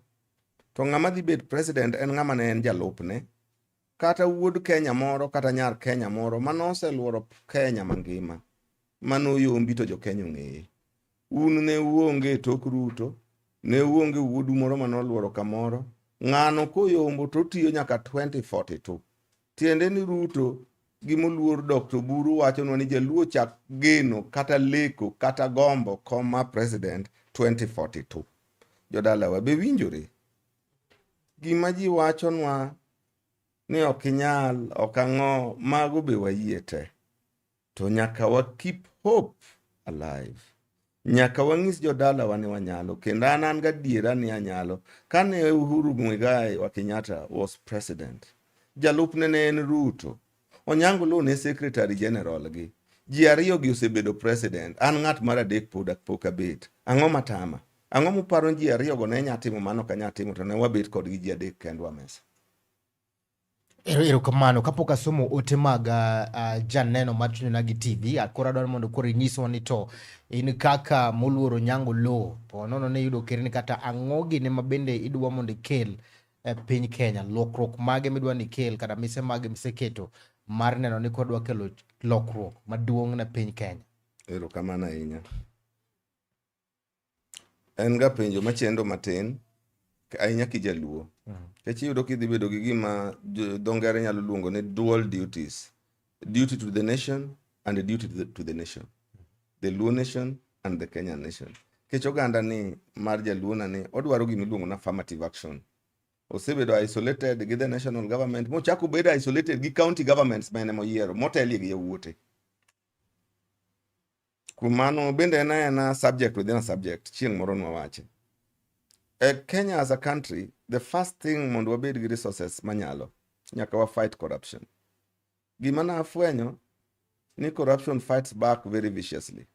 to ng'ama dhi bet president en ng'ama ne en jalupne kata wuod Kenya moro kata nyar Kenya moro manoseluoro Kenya mangima manoyombi to jo Kenya ong'eye. Un ne uonge e tok Ruto, ne uonge wuodu moro manoluoro kamoro. Ng'ano koyombo to otiyo nyaka 2042. Tiende ni Ruto gi moluor Dr. Oburu wachonwa ni jaluo chak geno kata leko kata gombo kom mar president 2042. Jodalawa be winjore? Gima ji wachonwa ni ok inyal, ok ang'o, mago be wayie te. To nyaka wa keep hope alive. Nyaka wang'is jodalawa ni wanyalo, kendo an an gadiera ni anyalo. Kane Uhuru Muigai wa Kenyatta was president, jalupne ne en Ruto. Onyango Oloo ne secretary general gi. Ji ariyo gi osebedo president, an ng'at mar adek pod pok abet. Ang'o matama? Ang'o muparo ni ji ariyo go ne nya timo mano ok anya timo to ne wabet kodgi ji adek kendwa mesa. Erokamano. Kapok asomo ote mag janeno mar Chuny Onagi TV, koro adwaro mondo koro inyiswa ni to in kaka moluoro Onyango Oloo, po nono ni iyudo ker ni kata ang'o gini ma bende idwa mondo ikel e piny Kenya, lokruok mage midwa ni ikel kata mise mage miseketo mar neno ni kodwa kelo lokruok maduong' ne piny Kenya. Erokamano ahinya. En ga penjo machendo matin ahinya kijaluo. Nikech iyudo kidhi bedo gi gima dho ngere nyalo luongo ni dual duties. Duty to the nation and a duty to the nation. The Luo nation and the Kenyan nation. Nikech oganda ni mar jaluo na ni odwaro gima iluongo ni affirmative action. Osebedo isolated gi the national government mochako bedo isolated gi county governments ma en emoyiero motelie gi yawuote. Kuom mano bende en aena subject within a subject chieng' moro nwawache. E Kenya as a country, the first thing mondo wabed gi resources manyalo, nyaka wa fight corruption. Gima nafwenyo ni corruption fights back very viciously.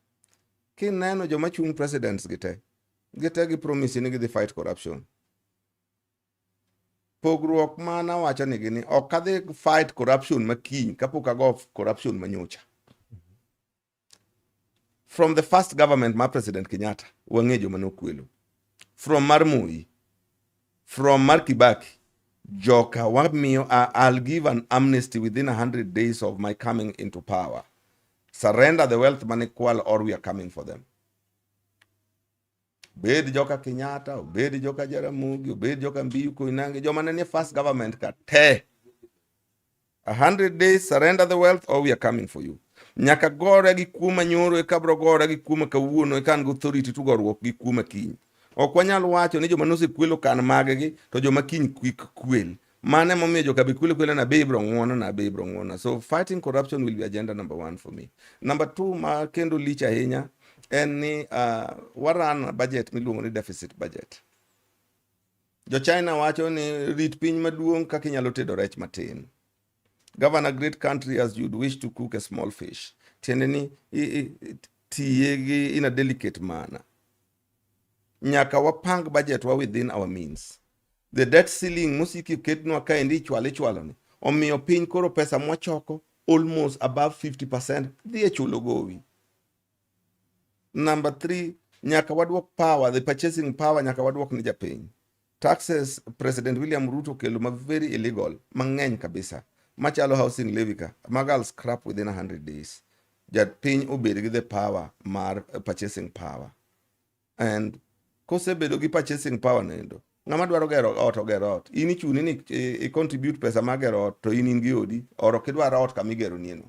Kineno joma chung' presidents gi te, gite gi promise ni gidhi fight corruption. Pogruok ma nawacho nigi ni ok adhi fight corruption makiny kapok ago corruption manyocha. From the first government mar President Kenyatta, wang'e joma nokwelo. From mar Moi, from mar Kibaki, joka wamiyo, I'll give an amnesty within 100 days of my coming into power. Surrender the wealth mane kwal or we are coming for them. Bed joka Kenyatta, obed joka Jaramogi, obed joka Mbiyu Koinange, joma ne nie first government ka te. 100 days surrender the wealth or we are coming for you. Nyaka gore gi kuo manyoro eka bro gore gi kuo ma kawuono eka an gi authority to goruok gi kuo ma kiny. Ok wanyal wacho ni joma nosekwelo kan maggi to joma kiny kik kwel. Mano emomiyo joka be kwelo kwela na be ibro ng'uono na be ibro ng'uono. So fighting corruption will be agenda number 1 for me. Number 2 ma kendo lich ahinya en ni waran budget miluongo ni deficit budget. Jo China wacho ni rit piny maduong' kaka inyalo tedo rech matin. Govern a great country as you'd wish to cook a small fish. Tiende ni tiye gi in a delicate manner. Nyaka wapang budget wa within our means. The debt ceiling mosiki ketnwa kaendi ichwalo ichwalo ni. Omiyo piny koro pesa mwachoko almost above 50% dhi e chulo gowi. Number 3, nyaka waduok power, the purchasing power nyaka waduok ni japiny. Taxes President William Ruto kelo ma very illegal, mang'eny kabisa. Machalo housing levy ka, mago I'll scrap within 100 days. Japiny obed gi the power mar purchasing power. And kosebedo gi purchasing power nendo, ng'ama dwaro gero ot oger ot. In ichuni ni i contribute pesa mar gero ot to in in gi odi, or ok idwar ot kama igero nieno.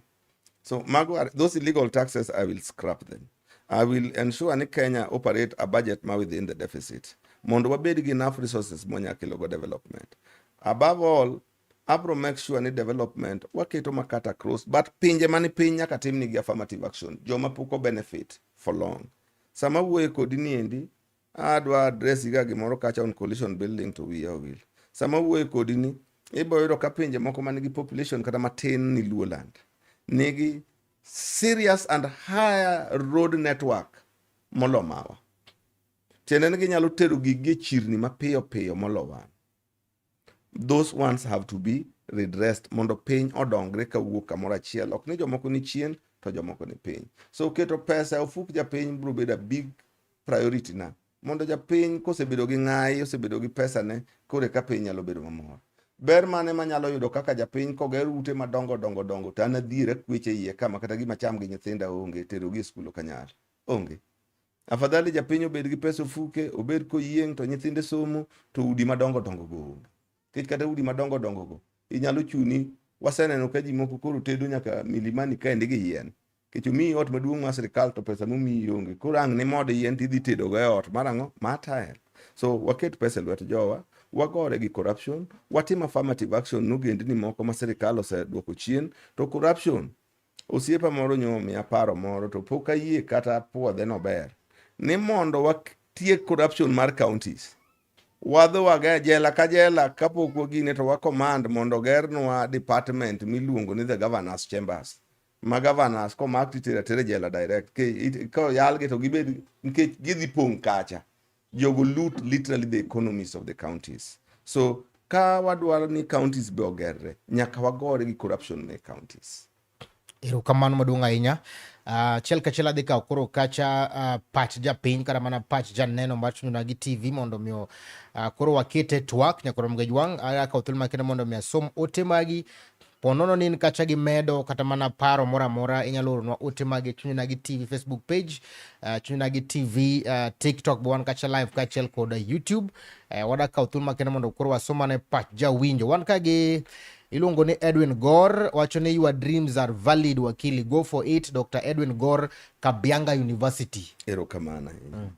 So mago are, those illegal taxes, I will scrap them. I will ensure ni Kenya operate a budget ma within the deficit. Mondo wabed gi enough resources mwanya kelo go development. Above all, abro make sure ni development waketo makata across, but pinje mani piny nyaka tim nigi affirmative action. Joma pok o benefit for long. Sama wuoye kodi niendi, adwa address ga gimoro kacha on coalition building to wiya owil. Sama wuoye kodi ni, ibo yudo ka pinje moko manigi population kata matin ni Luoland nigi serious and higher road network molo mawa. Tiende ni ginyalo tero giggi e chirni mapiyo piyo molo wan. Those ones have to be redressed mondo piny odongre kawuok kamoro achiel. Ok ni jomoko ni chien to jomoko ni piny. So keto pesa e ofuk japiny biro bedo a big priority na. Mondo japiny kosebedo gi ng'ayi, osebedo gi pesa ne, koro eka piny nyalo bedo mamor. Ber mane manyalo yudo kaka japiny koger ute madongo dongo dongo to an adhier akwecho e iye ka ma kata gima cham gi nyithinda onge, terogi e skul ok anyal. Onge. Afadhali japiny obed gi pesa ofuke, obed koyieng' to nyithinde somo to udi madongo dongo go onge. Nikech kata udi madongo dongo go inyalo chuni, waseneno ka ji moko koro tedo nyaka milimani kaendi gi yien. Nikech omiyi ot maduong' mar sirikal to pesa momiyi onge. Koro ang' nimod yien tidhi tedo go e ot mar ang'o? Mar tael. So waket pesa e lwet jowa, wagore gi corruption, watim affirmative action nogendni moko ma sirikal oseduoko chien, to corruption osiepa moro nyo omiya paro moro to pok ayie kata puodhe nober ni mondo watiek corruption mar counties wadho waga e jela ka jela kapok wagine to wa command mondo ogernwa department miluongo ni the governors chambers ma governors komak titero atera e jela direct koyalgi to gibed nikech gidhi pong' kacha jogo loot literally the economies of the counties so ka wadwaro ni counties be ogerre nyaka wagore gi corruption me counties. Erokamano maduong' ahinya. Achiel uh, kachiel adhi kawo koro kacha pach japiny kata mana pach janeno mar Chuny gi TV mondo mi koro wakete twak nyakoro Mgejwang' akawo thuolo makende mondo mi asom ote magi ponono ni in kacha gi medo kata mana paro moro amora inyalo oronwa ote magi Chunyna gi TV Facebook page, Chunyna gi TV TikTok be wan kacha live kaachiel kod YouTube. Wadak kawo thuolo makende mondo koro wasomane pach jawinjo. Wan ka gi iluongo ni Edwin Gor wacho ni your dreams are valid wakili, go for it. Dr. Edwin Gor, Kabianga University. Erokamano ahinya.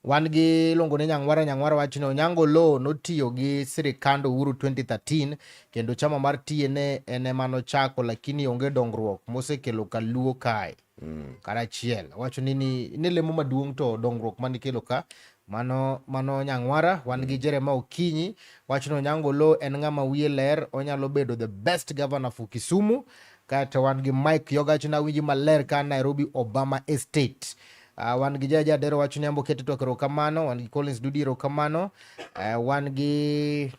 Wan gi iluongo ni Nyang'wara. Nyang'wara wacho ni Onyango Oloo notiyo gi sirikand Uhuru 2013 kendo chama mar TNA en ema nochako, lakini onge dongruok mosekelo kaluo kae. Karachiel wacho ni ni lemo maduong' to dongruok manikelo ka mano Nyang'wara. Wan gi Jeremiah Okinyi wacho ni Onyango Oloo en ng'ama wiye ler, onyalo bedo the best governor for Kisumu. Kaeto wan gi Mike Yogach na winji maler ka Nairobi Obama Estate. Wan gi Jaja Adero wacho ni ambo kete twak erokamano. Wan gi Collins Dudi erokamano. Wan gi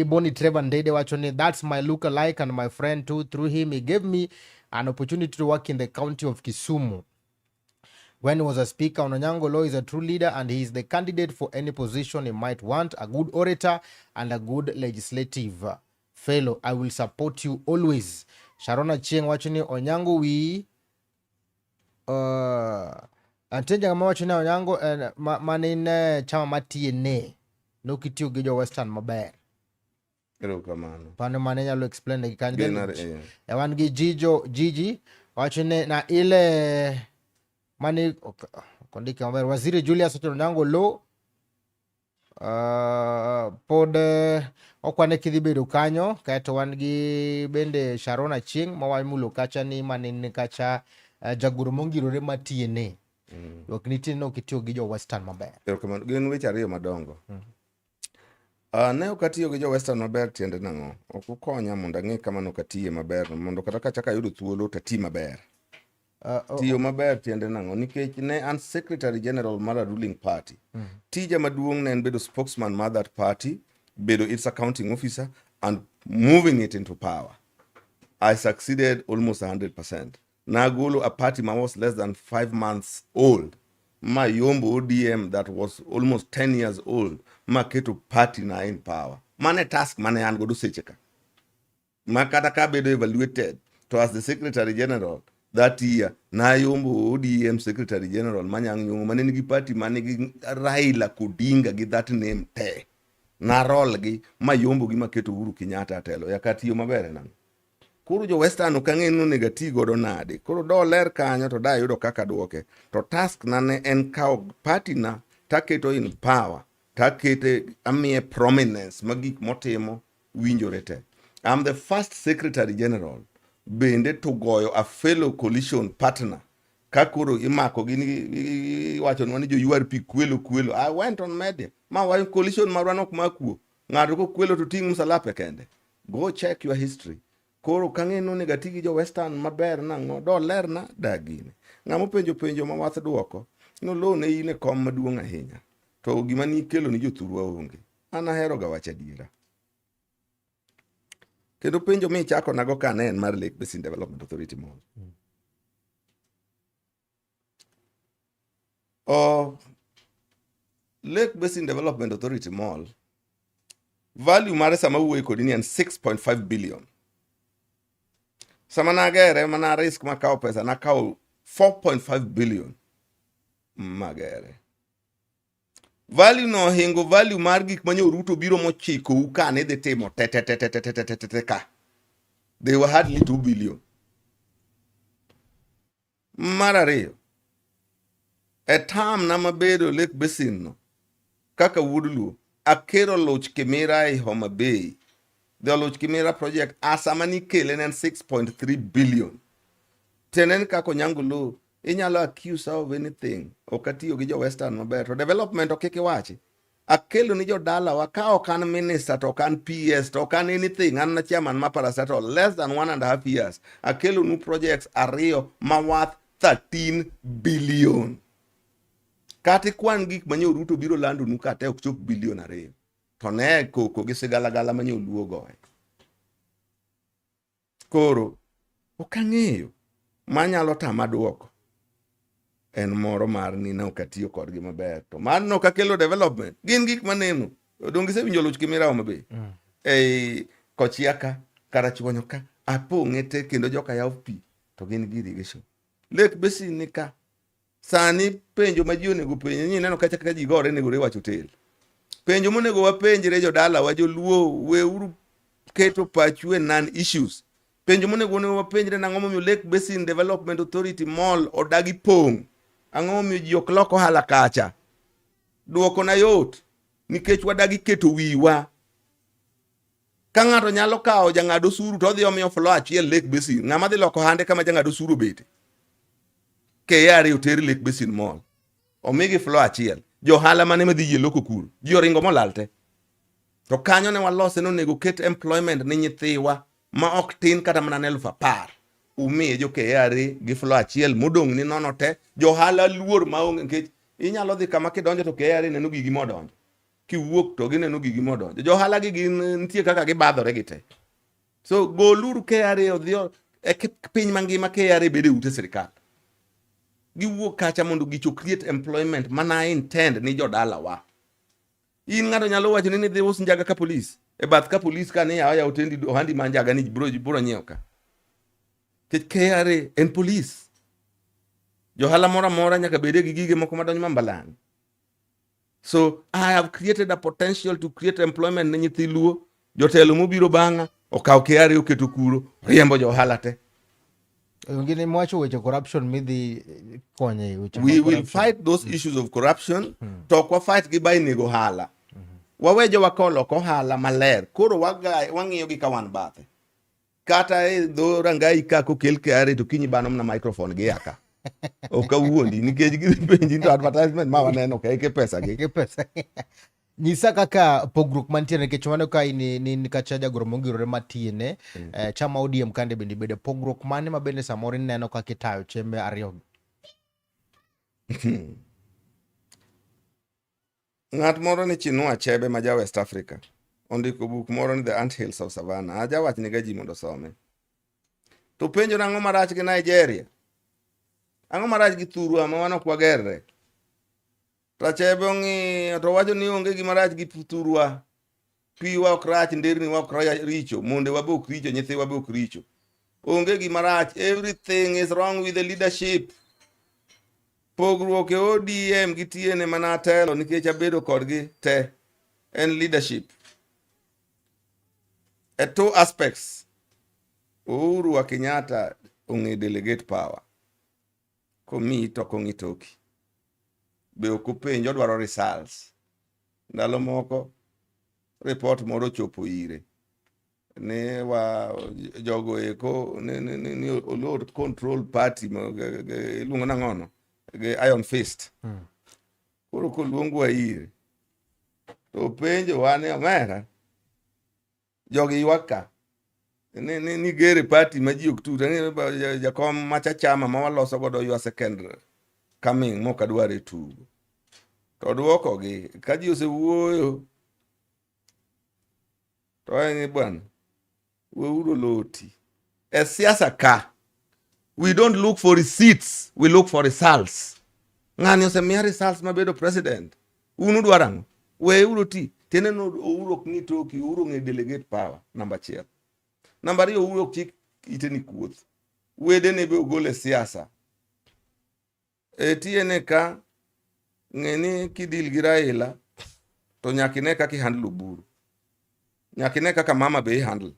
Bonnie Trevor Ndede wacho ni that's my look alike and my friend too. Through him he gave me an opportunity to work in the county of Kisumu. When he was a speaker, Onyango Oloo is a true leader and he is the candidate for any position he might want, a good orator and a good legislative fellow. I will support you always. Sharona Chieng wacho ni Onyango wi antie jang'ama wacho ni Onyango manin chama mar TNA nokitiyo gi jo Western maber. Erokamano. Pano mane nyalo explain negi kanyo. Wan gi Jijo Gigi wacho ni na ile mani ok ondike maber. Waziri Julius wacho ni Onyango Oloo pod okwane kidhi bedo kanyo. Kaeto wan gi bende Sharon Achieng' mawamulo kacha ni manin kacha jagoro mongirore ma TNA. Ok nitie ni ok itiyo gi jo Western maber. Erokamano. Gin weche ariyo madongo. Ne ok atiyo gi jo Western maber tiende nang'o? Ok ukonya mondo ang'e kama ne ok atiye maber mondo kata kachako ayudo thuolo to ati maber. Tiyo maber tiende nang'o? Nikech ne an Secretary General mar a ruling party. Tija maduong' ne en bedo spokesman mar that party, bedo its accounting officer and moving it into power. I succeeded almost 100%. Nagolo a party ma was less than 5 months old. Ma yombo ODM that was almost 10 years old. Ma keto party na in power. Mane task mane an godo seche ka. Ma kata ka bedo evaluated to as the Secretary General that year, nayombo ODM Secretary General Manyang' Nyong'o mane nigi party mane nigi Raila Odinga gi that name te. Narol gi mayombo gi maketo Uhuru Kenyatta telo. Yaka tiyo maber en ang'o? Koro jo Western ok ang'e ni onego ati godo nade. Koro do ler kanyo to da yudo kaka duoke. To task na ne en kawo party na taketo in power, takete amiye prominence ma gik motimo winjore te. I'm the first Secretary General bende to goyo a fellow coalition partner ka koro imako gi iwachonwa ni jo URP kwelo kwelo. I went on media ma wa coalition marwa nok makuo. Ng'ato kokwelo to ting' msalape kende. Go check your history. Koro kang'e ni onego ati gi jo Western maber nang'o, do lerna da gini. Ng'ama openjo penjo ma wath duoko. Noloo ne in e kom maduong' ahinya. To gima nikelo ni jothurwa onge. An ahero ga wacho adiera. Kendo penjo michako nago ka ne en mar Lake Basin Development Authority Mall. O Lake Basin Development Authority Mall value mare sama wuoyo kodi ni en 6.5 billion. Sama nagere mana risk makawo pesa nakawo 4.5 billion magere. Value no ohingo value mar gik ma Ruto biro mochikou ka ne dhi timo te te te te te te te te te ka. They were hardly 2 billion. Mar ariyo, e term na mabedo Lake Basin no, kaka wuod Luo, akero Luch Kimira e Homa Bay. The Luch Kimira project asama nikele ne en 6.3 billion. Tiende ni kaka Onyango Luo, inyalo accuse of anything. Ok atiyo gi jo Western maber. To development ok kik iwachi. Akelo ni jodalawa ka ok an minister to ok an PS to ok an anything, an na chairman ma parastatal less than 1.5 years. Akelo nu projects ariyo ma worth 13 billion. Kata ikwan gik ma Ruto biro lando nu ka te ok chop bilion 2. To ne koko gi sigalagala ma Luo goye. Koro ok ang'eyo manyalo tama duoko en moro mar ni ne ok atiyo kodgi maber to mar ne ok akelo development gin gik maneno donge isewinjo Luch Kimira Homa Bay ei Kochia ka Karachuonyo ka apong'e te kendo joka yaw pi to gin gi irrigation Lake Basin ni ka sani penjo ma ji onego penje ni ineno kacha kaka ji gore negore wach hotel penjo monego wapenjre jodalawa joluo weuru keto pachu e non issues penjo monego onego wapenjre nang'o momiyo Lake Basin Development Authority Mall odagi pong' ang'o momiyo ji ok lok ohala kacha duoko na yot nikech wadagi keto wiwa ka ng'ato nyalo kawo jang'ad osuru to odhi omiyo floor achiel Lake Basin ng'ama dhi loko hande kama jang'ad osuru obete KRA oter Lake Basin Mall omigi floor achiel johala mane madhi yie loko kuro ji oringo molal te to kanyo ne walose nonego ket employment ni nyithiwa ma ok tin kata mana ne 10,000 umiye jo KRA gi floor achiel modong' ni nono te johala luor maonge nikech inyalo dhi kama kidonjo to KRA neno gigi modonjo kiwuok to gineno gigi modonjo johala gi gin nitie kaka gibadhore gi te so goluru KRA odhi e piny mangima KRA bedo e ute sirikal giwuok kacha mondo gicho create employment mana intend ni jodalawa in ng'ato nyalo wacho ni nidhi us njaga ka polis e bath ka polis ka ni yawa yaw tendi ohandi ma njaga ni bro bro nyiewo ka nikech KRA en polis johala moro amora nyaka bede gi gige moko madonjo mambalang so I have created a potential to create employment ne nyithi luo jotelo mobiro bang'a okawo KRA oketo kuro riembo johala te. Ngine mwacho weche corruption midhi konye weche we will fight those issues of corruption to ok wa fight gi by nego ohala. Wawe jowa ka olok ohala maler koro wang'iyo gi ka wan bathe kata e dho rangai ka kokel KRA to kinyi bano mana microphone gi aka ok awuondi nikech gidhi penji to advertisement ma waneno ka eke pesa gi. Eke pesa. Nyisa kaka pogruok mantiere nikech waneno ka in ni kacha jagoro mongirore matiyene chama ODM kande bende bede pogruok mane ma bende samoro ineno kaka itayo chembe ariyo. Ng'at moro ni Chinua Achebe ma ja West Africa ondiko buk moro ni The Anthills of Savannah. Aja wach ni ga ji mondo osome. To penjo nang'o marach gi Nigeria? Ang'o marach gi thurwa ma wan ok wagerre? To Achebe ong'iyo to wacho ni onge gima rach gi thurwa. Piwa ok rach, nderni wa ok richo, monde wa be ok richo, nyithiwa be ok richo. Onge gima rach. Everything is wrong with the leadership. Pogruok e ODM gi TNA mana atelo nikech abedo kodgi te en leadership. E two aspects. Uhuru wa Kenyatta ong'e delegate power. Komiyi to ok ong'i toki. Be ok openj odwaro results. Ndalo moko report moro ochopo ire ni wa jogo eko ni olor control party iluongo nang'ono gi iron fist. Koro koluongwa ire to openjowa ni omera jogi ywak ka. Ni ni ni gere party ma ji ok tut. Ang'e jakom macha chama ma waloso godo your second coming mok adwar e tugo. To duokogi ka ji osewuoyo to en ni bwana weuru loti. E siasa ka we don't look for receipts, we look for results. Ng'ani osemiya results mabedo president. Un udwaro ang'o? Weuru ti. Tiende ni Uhuru ok ng'i toki, Uhuru ong'e delegate power, namba achiel. Namba ariyo, Uhuru ok chik ite ni kuoth. Wedene be ogol e siasa. E TNA ka, ng'e ni kidil gi Raila, to nyaka ine kaka i-handle Oburu. Nyaka ine kaka mama be i-handle.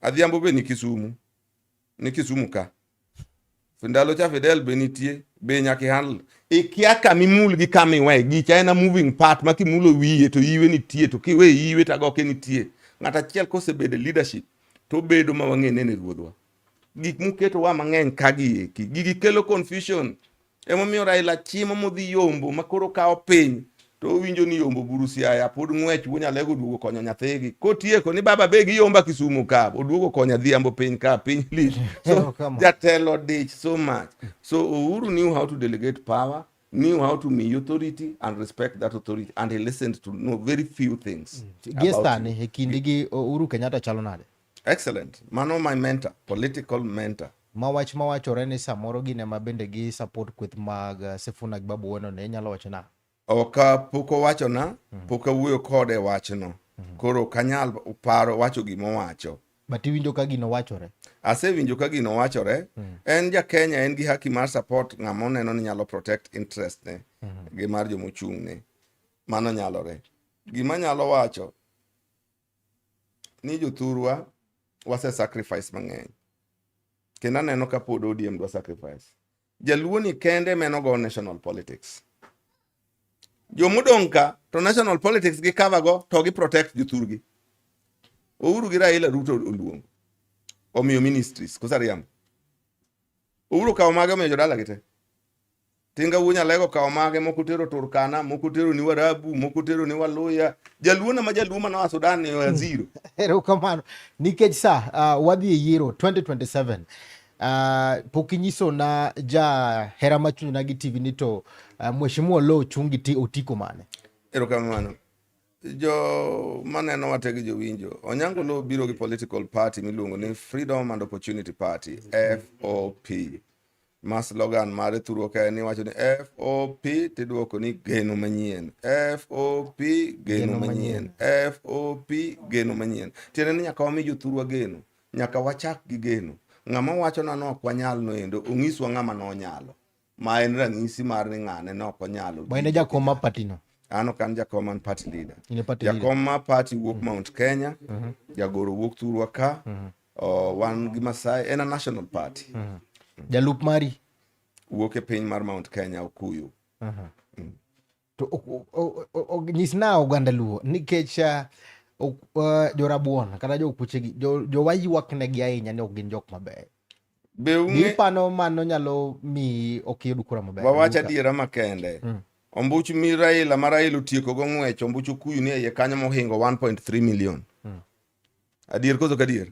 Adhiambo be ni Kisumu. Ni Kisumu ka. Ndalo cha Fidel be nitie, be nyaka i-handle. Ikia kama imul gi kama iwe. Gicha en a moving part ma kimulo wiye to iwe nitie, to kiwe iwe to agoke nitie. Ng'at achiel kosebedo e leadership, to obedo ma wang'e nene ruodhwa. Gik muketowa mang'eny ka gi eki, gigi kelo confusion. Emomiyo Raila chimo modhi yombo ma koro kawo piny to owinjo ni yombo buru Siaya pod ng'wech wuo Nyalego oduogo konyo nyathigi. Kotieko ni baba be giyomba Kisumu ka, oduogo konyo Adhiambo piny ka, piny lich. So jatelo dich so much. So Uhuru knew how to delegate power, knew how to miyi authority and respect that authority and he listened to no very few things. Gie sani e kinde gi Uhuru Kenyatta chalo nade? Excellent. Mano my mentor, political mentor. Ma wach mawachore ni samoro gin ema bende gi support kweth mag Sifuna gi Babu Owino ne inyalo wacho nang'o? Ok pok owachona, pok awuoyo kode e wachno. Koro ok anyal paro wacho gima owacho. But iwinjo ka gino wachore? Asewinjo ka gino wachore. En ja Kenya, en gi haki mar support ng'ama oneno ni nyalo protect interest ne gi mar jomochung' ne. Mano nyalore. Gima anyalo wacho ni jothurwa wase sacrifice mang'eny. Kendo aneno ka pod ODM dwa sacrifice. Jaluo ni kende meno go national politics. Jomodong' ka to national politics gi cover go to gi protect jothurgi. Uhuru gi Raila Ruto oluongo. Omiyo ministries, koso ariambo? Uhuru okawo mage omiyo jodala gi te. Tinga wuo Nyalego okawo mage, moko tero Turkana, moko tero ni Warabu, moko tero ni Waluya. Jaluo na ma jaluo manoa Sudan ni oa zero. Erokamano. Nikech sa wadhi e yiero 2027. Pok inyiso na ja hera machunyna gi TV ni to Mheshimiwa Oloo chung' gi otiko mane? Erokamano. Jo maneno wate gi jowinjo, Onyango Oloo biro gi political party miluongo ni Freedom and Opportunity Party, FOP. Ma slogan mare thurwa ka en ni wacho ni FOP tiduoko ni geno manyien. FOP geno manyien. FOP geno manyien. Tiende ni nyaka wami jothurwa geno. Nyaka wachak gi geno. Ng'ama wacho na no ok wanyal noendo, onyiswa ng'ama nonyalo. Ma en ranyisi mar ni ng'ane ne ok onyalo. Ma en jakom mar party no. An ok an jakom, an party leader. In e party leader. Jakom mar party wuok Mount Kenya, jagoro wuok thurwa ka. Wan gi Masai, en a national party. Jalup mari wuok e piny mar Mount Kenya, Okuyu. To nyisna oganda Luo nikech jorabuon kata jokuchegi jowa ywak negi ahinya ni ok gin jok mabeyo. Be ung'e Ipano mano nyalo miyi ok iyud kura maber. Wawach adiera makende. Ombuch mi Raila ma Raila otieko go ng'wech, ombuch Okuyu ni e iye kanyo mohingo 1.3 million. Adier koso kadier?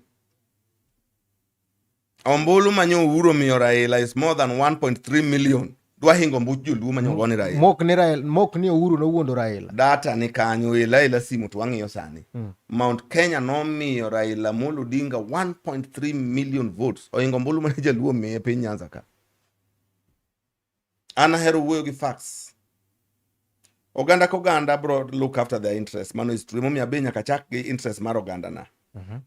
Ombulu manyo Uhuru omiyo Raila is more than 1.3 million. Dwa hingo ombuch joluo manyo ogone Raila. Mok ni Raila, mok ni Uhuru nowuondo Raila. Data ni kanyo, ela ela simu to wang'iyo sani. Mount Kenya nomiyo Raila Amolo Odinga 1.3 million votes. Ohingo ombulu mane jaluo omiye piny Nyanza ka. An ahero wuoyo gi facts. Oganda ka oganda bro look after their interest. Mano is true. Emomiyo abe nyaka chak gi interest mar oganda na.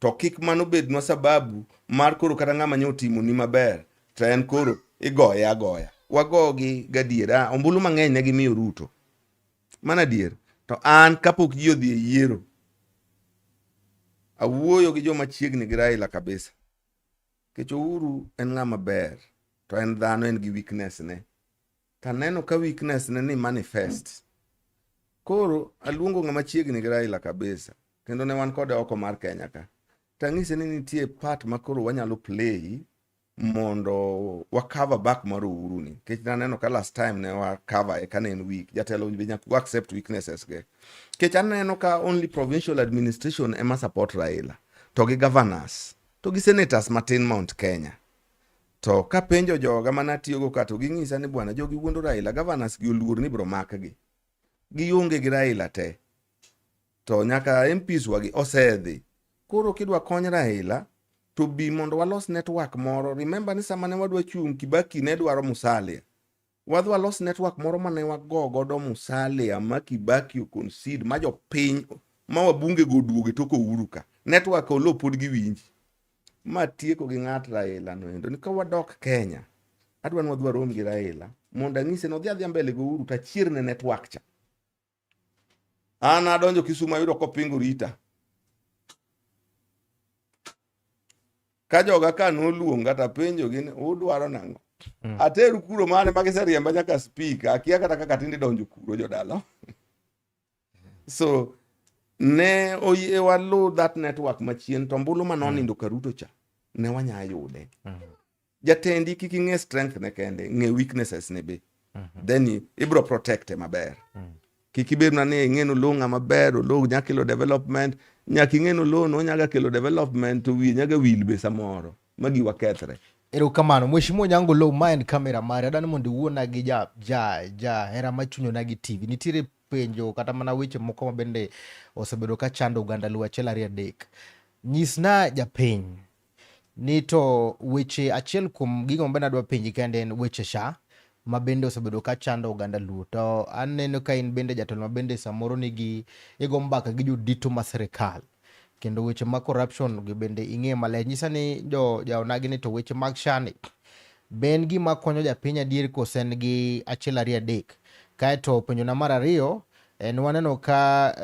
To kik mano bednwa sababu mar koro kata ng'ama nyo otimoni maber to en koro igoye agoya. Wagogi gadiera. Ombulu mang'eny ne gimiyo Ruto. Mano adier. To an kapok ji odhi e yiero, awuoyo gi joma chiegni gi Raila kabisa. Nikech Uhuru en ng'ama ber, to en dhano, en gi weakness ne. To aneno ka weakness ne ni manifest. Koro aluongo ng'ama chiegni gi Raila kabisa, kendo ne wan kode oko mar Kenya ka. To anyise ni nitie part ma koro wanyalo play mondo wa cover back mar Uhuru ni. Nikech naneno ka last time ne wa cover e kane en weak. Jatelo be nyaka wa accept weaknesses ge. Nikech aneno ka only provincial administration ema support Raila, to gi governors. To gi senators matin Mount Kenya. To kapenjo joga mane atiyogo ka to ging'isa ni bwana jogi wuondo Raila, governors gi oluor ni ibiro makgi. Gionge gi Raila te. To nyaka MPs wagi osedhi. Koro kidwa kony Raila to bi mondo walos network moro. Remember ni sama ne wadwa chung' Kibaki ne dwaro Musalia. Wadhi walos network moro mane wago godo Musalia ma Kibaki o concede ma jopiny ma wabunge go oduogo e tok Uhuru ka. Network Oloo pod giwinji. Ma tieko gi ng'at Raila no endo ni ka wadok Kenya adwa ni wadhi warom gi Raila mondo anyise ni odhi adhiya mbele gi Uhuru to achierne network cha. An adonjo Kisumu ayudo kopingo Rita. Ka joga ka noluonga to apenjogi ni udwaro nang'o? Ateru kuro mane ma giseriemba nyaka speaker, akia kata kaka tinde donjo kuro jodala. So ne oyie waluw that network machien to ombulu mane onindo ka Ruto cha ne wanya yude. Jatendi kik ing'e strength ne kende, ng'e weaknesses ne be. Then ibro protect e maber. Kik ibed mana ni ing'e ni Oloo ng'ama ber, Oloo nya kelo development. Nyaka ing'e ni Oloo no nyaga kelo development to wiye nyaga wil be samoro ma giwa kethre. Erokamano. Mheshimiwa Onyango Oloo, ma en kamera mari. Adwani mondo iwuona gi ja, ja, ja hera machunyo nagi TV. Nitiere penjo kata mana weche moko ma bende osebedo ka chando oganda Luo achiel ariyo adek. Nyisna japiny ni to weche achiel kuom gigo ma bende adwa penji kende en weche SHA ma bende osebedo ka chando oganda Luo. To aneno ka in bende jatelo ma bende samoro nigi igo mbaka gi jodito ma sirikal kendo weche mag corruption gi bende ing'eyo maler. Nyisa ni jo jaonagi ni to weche mag SHA ni be en gima konyo japiny adier kose en gi achiel ariyo adek. Kaeto penjona mar ariyo en waneno ka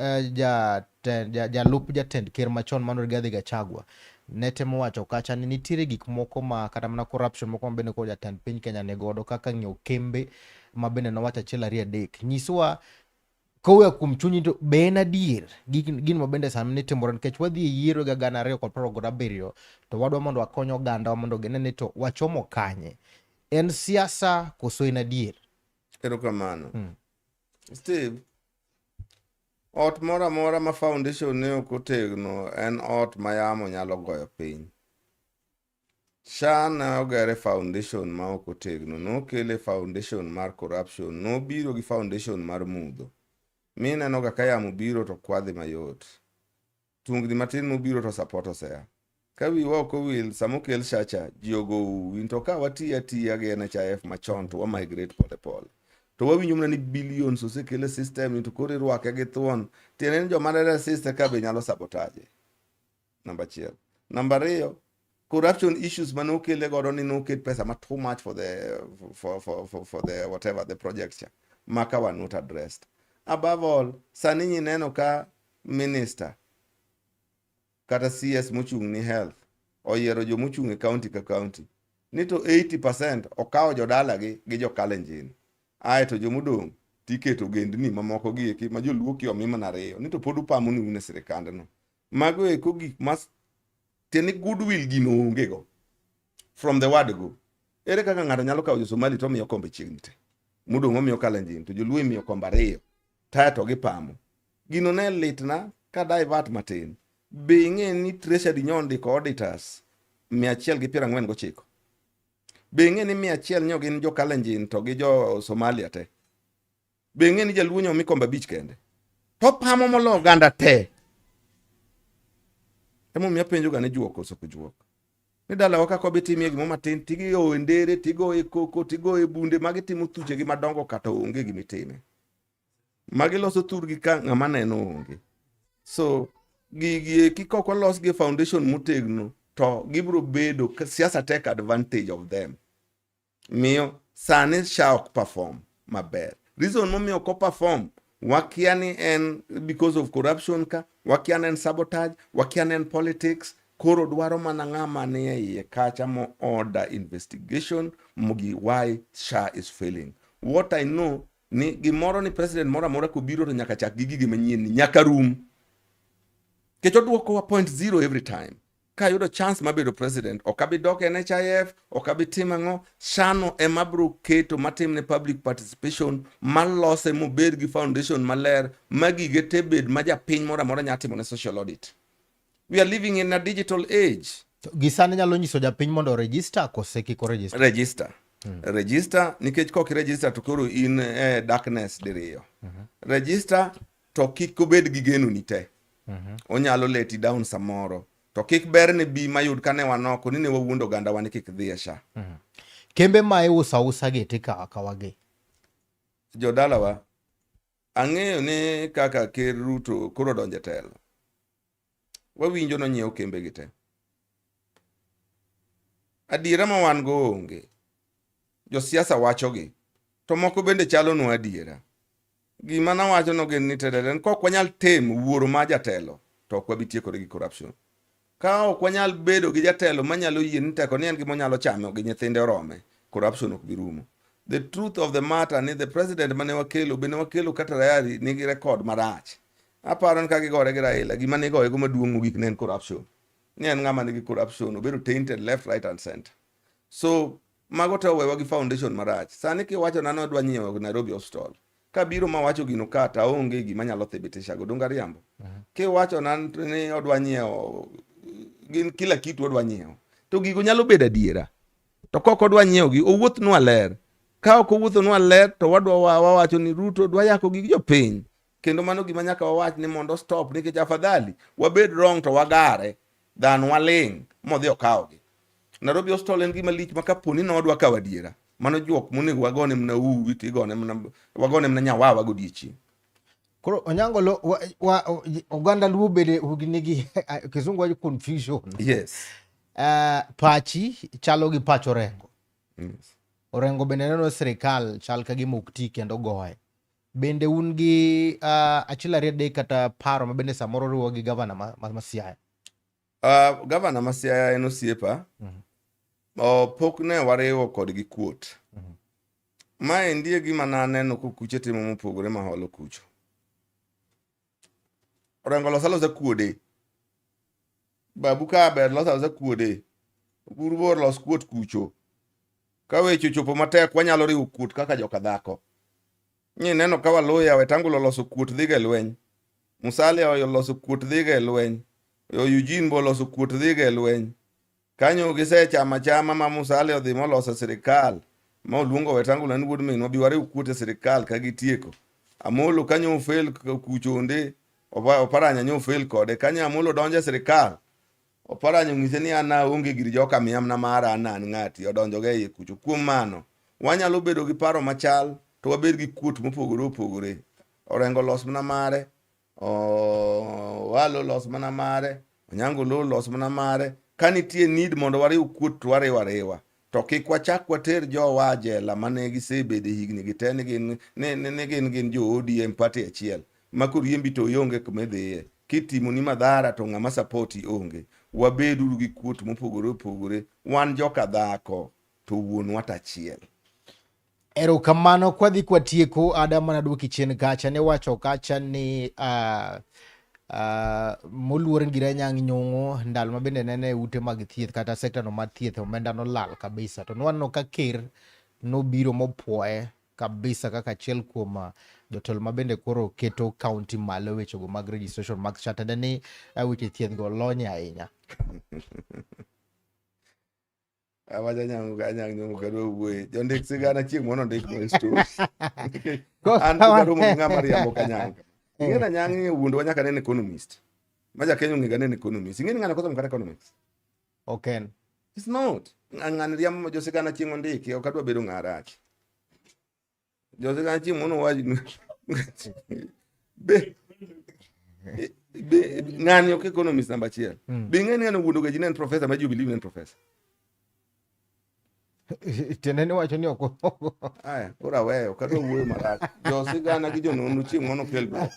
jalup jatend ker machon mano Rigathi Gachagua ne temo wacho kacha ni nitiere gik moko ma kata mana corruption moko ma bende koro jatend piny Kenya ni godo kaka ng'iewo kembe ma bende nowacho achiel ariyo adek. Nyiswa kowe kuom chunyi to be en adier gin ma bende sani timore nikech wadhi e yiero ga 2027 to wadwa mondo wakony oganda mondo gine ni to wachomo kanye. En siasa koso en adier? Erokamano. Steve, ot moro amora ma foundation ne ok otegno en ot ma yamo nyalo goyo piny. SHA ne ogere foundation ma ok otegno, nokele foundation mar corruption, nobiro gi foundation mar mudho. Mineno ga ka yamo biro to kwadhi mayot. Tungni matin mobiro to support osea. Ka wiwa ok owil, sama okel SHA cha, ji ogo uwi. To ka watiyo atiya gi NHIF machon to wa migrate pole pole. To wawinjo mana ni billions osekel e system ni to koro irwake gi thuon. Tiende ni joma ne resist ka be nyalo sabotage. Namba achiel. Namba ariyo, corruption issues mane okele godo ni noket pesa ma too much for the for the whatever the project cha maka were not addressed. Above all, sani nyineno ka minister kata CS mochung' ni health oyiero jomochung' e county ka county ni to 80% okawo jodalagi gi jo Kalenjin ae to jomodong' tiketo ogendni mamoko gi eki ma joluo ki omi mana ariyo ni to pod upamo ni un e sirikandno. Mago eko gik ma tiende ni goodwill gino onge go from the word go. Ere kaka ng'ato nyalo kawo jo-Somali to omiyo kombe chiegni te modong' omiyo Kalenjin to joluo imiyo kombe ariyo tae to gipamo. Gino ne litna ka divert matin. Be ing'e ni Treasury nyo ondiko auditors 149? Be ing'e ni 100 nyo gin jo Kalenjin to gi jo Somalia te? Be ing'e ni jaluo nyo omi kombe abich kende? To pamo molo oganda te. Emomiyo apenjo ga ni juok koso ok juok. Ni dalawa kaka obi timie gimoro matin tigoye ndere, tigoye koko, tigoye bunde, magi timo thuchegi madongo kata onge gimitime. Magi loso thurgi ka ng'ama neno onge. So gigi eki kok olos gi foundation motegno to gibiro bedo siasa take advantage of them. Miyo sani SHA ok perform maber. Reason momiyo ok perform wakia ni en because of corruption ka, wakia ni en sabotage, wakia ni en politics. Koro dwaro mana ng'ama ni e iye kacha mo order investigation mogi why SHA is failing. What I know ni gimoro ni president moro amora kobiro to nyaka chak gi gige manyien ni nyaka rum. Nikech oduokowa point zero every time. Kayudo chance mar bedo president, ok abi dok NHIF, ok abi timo ang'o, SHA no ema biro keto matimne public participation, malose mobed gi foundation maler, ma gige te bed ma japiny moro amora nyalo timone social audit. We are living in a digital age. Gi sani nyalo nyiso japiny mondo register kose kik oregister? Register. Register nikech kok iregister to koro in e darkness diriyo. Register to kik obed gi geno ni te. Onyalo leti down samoro. To kik berne bi mayud kane wanoko ni ne wawuondo ogandawa ni kik dhi e SHA. Kembe ma iuso ausa gi tikawo akawa gi. Jodalawa, ang'eyo ni kaka Ker Ruto koro donjo e telo. Wawinjo nonyiewo kembe gi te. Adiera ma wan go onge. Josiasa wachogi. To moko bende chalonwa adiera. Gima nawacho no gin ni tededen kok wanyal temo wuoro ma jatelo to ok wabi tiekore gi corruption. Ka ok wanyal bedo gi jatelo manyalo yie ni teko ni en gima onyalo chamo gi nyithinde orome, corruption ok bi rumo. The truth of the matter ni the president mane wakelo be ne wakelo kata tayari nigi record marach. Aparo ni ka gigore gi Raila, gima ne igoyego maduong' mogik ne en corruption. Ni en ng'ama nigi corruption, obedo tainted left, right and center. So mago te owewa gi foundation marach. Sani kiwacho na nodwa nyiewo Nairobi Hospital, kabiro mawacho gino ka to aonge gima nyalo thibitisha go, donge ariambo? Kiwacho na ni odwa nyiewo gin kila kitu odwa nyiewo, to gigo nyalo bedo adiera. To kok odwa nyiewo gi, owuothnwa ler. Ka ok owuothonwa ler to wadwa wawacho ni Ruto dwa yako gig jopiny. Kendo mano gima nyaka wawach ni mondo stop nikech afadhali wabed wrong to wagare than waling' modhi okawgi. Nairobi Hospital en gima lich ma kapo ni nodwa kawo adiera, mano juok monego wagone mana uwi to igone mana wagone mana nyawawa godiechieng'. Koro Onyango lo wa, oganda Luo bede nigi kizungu wacho confusion. Yes. Pachi chalo gi pach Orengo. Yes. Orengo bende neno sirikal chal ka gima ok ti kendo goye. Bende un gi achiel ariyo adek kata paro ma bende samoro riwo gi gavana ma Siaya? Gavana ma Siaya en osiepa. Pok ne wariwo kodgi kuot. Ma endi e gima naneno kokuche timo mopogore ma holo kucho. Orengo loso alosa kuode. Babu ka ber loso alosa kuode. Oburu bor los kuot kucho. Ka weche ochopo matek wanyalo riwo kuot kaka joka dhako. Nyi neno ka Waluya Wetangula oloso kuot dhiga e lweny. Musalia oloso kuot dhiga e lweny. Eugene bo oloso kuot dhiga e lweny. Kanyo gisechamo achama ma Musalia odhi moloso sirikal ma oluongo Wetangula ni wuod minwa bi wariw kuot e sirikal ka gitieko. Amolo kanyo ofel kucho onde Oparanya nyo ofel kode. Kanyo Amolo donjo e sirikal. Oparanya onyise ni an aonge gir joka miya mana mara an an ng'ati odonjo go e iye kucho. Kuom mano wanyalo bedo gi paro machal to wabed gi kuot mopogore opogore. Orengo los mana mare, Owalo los mana mare, Onyango Oloo los mana mare. Ka nitie need mondo wariw kuot to wariw ariwa. To kik wachak water jowa jela mane gisebede higni gi te ni gin ni gin jo ODM party achiel. Ma koriembi to ionge kuma idhiye. Kitimoni madhara to ng'ama sapoti onge. Wabeduru gi kuot mopogore opogore. Wan joka dhako to wuonwa to achiel. Erokamano kwadhi kwatieko ada mana duoki chien kacha ne wacho kacha ni moluor Ngira Anyang' Nyong'o ndalo ma bende nene e ute mag thieth kata sekta no mar thieth omenda nolal kabisa to nwaneno ka ker nobiro mopuoye kabisa kaka achiel kuom jotelo ma bende koro keto county malo e wechego mag registration mag SHA tiende ni weche thieth go lony ahinya. Awacho Anyang' Nyong'o kadwa wuoye. Jondik sigana chieng' moro nondik my story. An pok aromo gi ng'ama riambo ka Anyang'. Ing'e ni Anyang' ni wuondwa nyaka nene economist. Ma ja Kenya ong'e ga nene economist. Ing'e ni ng'ano kosomo kata economics? Ok en. It's not. Ng'ani riambo ma josigana chieng' ondiki ok adwa bedo ng'a rach. Josigana chieng' moro wach be be ng'ani ok economist namba achiel. Be ing'e ni ng'ano wuondo ga ji ne en professor ma ji believe ni en professor. Tiende ni wacho ni ok Aya, koro aweyo, ok adwa wuoyo marach. Jo sigana gi jononro chieng' moro nokel dwoko.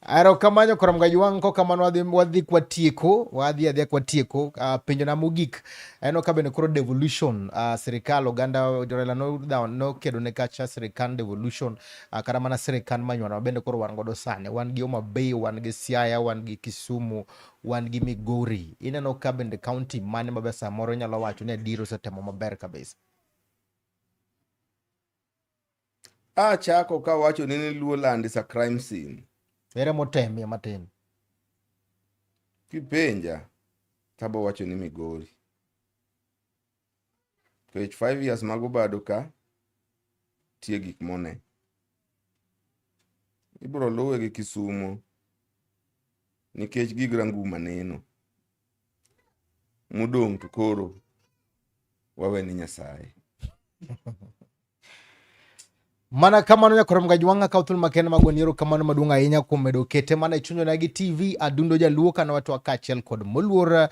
Erokamano koro Mgajwang' kokamano wadhi kwatieko, wadhi adhiya kwatieko. Penjo na mogik en ka bende koro devolution sirikal oganda Raila nokedo ne kacha sirikand devolution kata mana sirikand manywanda ma bende koro wan godo sani. Wan gi Homa Bay, wan gi Siaya, wan gi Kisumu, wan gi Migori. Ineno ka bende county mane mabe samoro inyalo wacho ni adier osetemo maber kabisa? Achako kawacho ni Luo land is a crime scene. Ere motemie matin? Kipenja. Tabo wacho ni Migori. Nikech 5 years mag Obado ka tie gik mone. Ibiro luwe gi Kisumo nikech gig Ranguma neno. Modong' to koro wawe ni Nyasaye. Mana kamano nyakwar Mgajwang'a kaw thuolo makende mag waniero kamano maduong' ahinya kuom medo kete mana e chunyona gi TV Adundo Jaluo kane watwa kaachiel kod moluor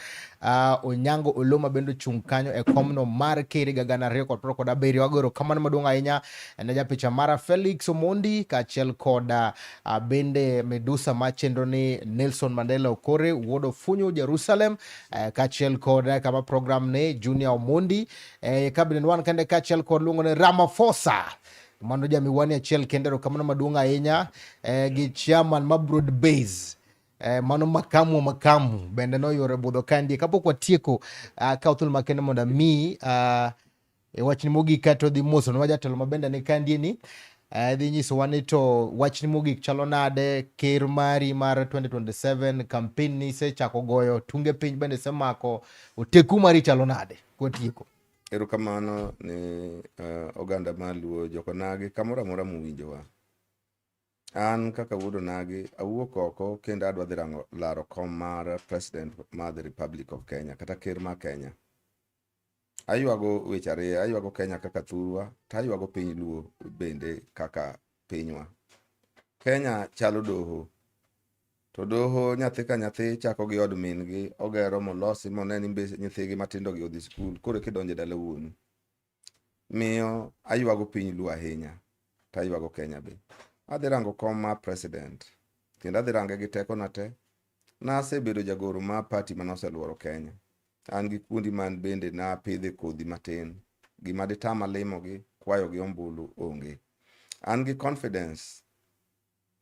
Onyango Oloo ma bende ochung' kanyo e komno mar ker higa 2027. Ago erokamano maduong' ahinya ne japicha mara Felix Omondi kaachiel kod bende Medusa ma chenro ni Nelson Mandela Okore wuod Ofunyu Jerusalem kaachiel kod kama program ni Junior Omondi cabinet wan kende kaachiel kod luongo ni Ramaphosa mano jamiwani achiel kende erokamano maduong' ahinya gi chairman ma Broad Base mano makamu makamu bende noyuoro budho kandie kapok watieko kaw thuolo makende mondo ami e wachni mogik kato dhi mosonwa jatelo ma bende ni kandie ni dhi nyisowa ni to wachni mogik chalo nade ker mari mar 2027 campaign ni isechako goyo tunge piny bende isemako oteku mari chalo nade kwatieko. Erokamano ni oganda mar Luo jokonagi kamoro amora muwinjowa. An kaka wuod onagi awuok oko kendo adwa dhi rango laro kom mar president mar the Republic of Kenya kata ker mar Kenya. Aywago weche ariyo, aywago Kenya kaka thurwa to aywago piny Luo bende kaka pinywa. Kenya chalo doho. To doho nyathi ka nyathi chako gi od min gi ogero molosi mone ni nyithigi matindo gi odhi skul koro kidonjo e dala wuonu. Miyo aywago piny Luo ahinya to aywago Kenya be. Adhi rango kom mar president kendo adhi range gi tekona te. Nasebedo jagoro mar party manoseluoro Kenya. An gi kuondi man bende napidhe kodhi matin. Gima ditama limogi kwayo gi ombulu onge. An gi confidence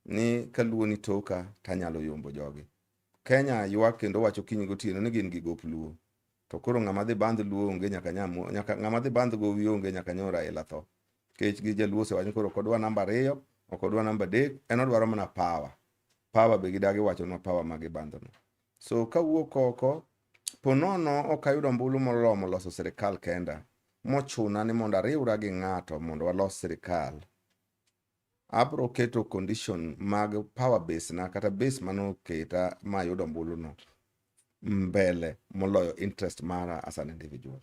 ni kaluo ni toka tanyalo yombo jogi. Kenya ywak kendo wacho okinyi gotieno ni gin gi gop Luo. To koro ng'ama dhi bandh Luo onge nyaka nyamu, nyaka ng'ama dhi bandh gowi onge nyaka nyo Raila tho. Kech gi jaluo osewacho ni koro ok odwa namba 2, ok odwa namba 3, en odwaro mana power. Power be gidagi wachonwa power ma gibandhono. So kawuok oko, po nono ok ayudo ombulu moromo loso sirikal kenda, mochuna ni mondo ariwra gi ng'ato mondo walos sirikal. Abro keto condition mag power base na kata base manoketa mayudo ombulu no mbele moloyo interest mara as an individual.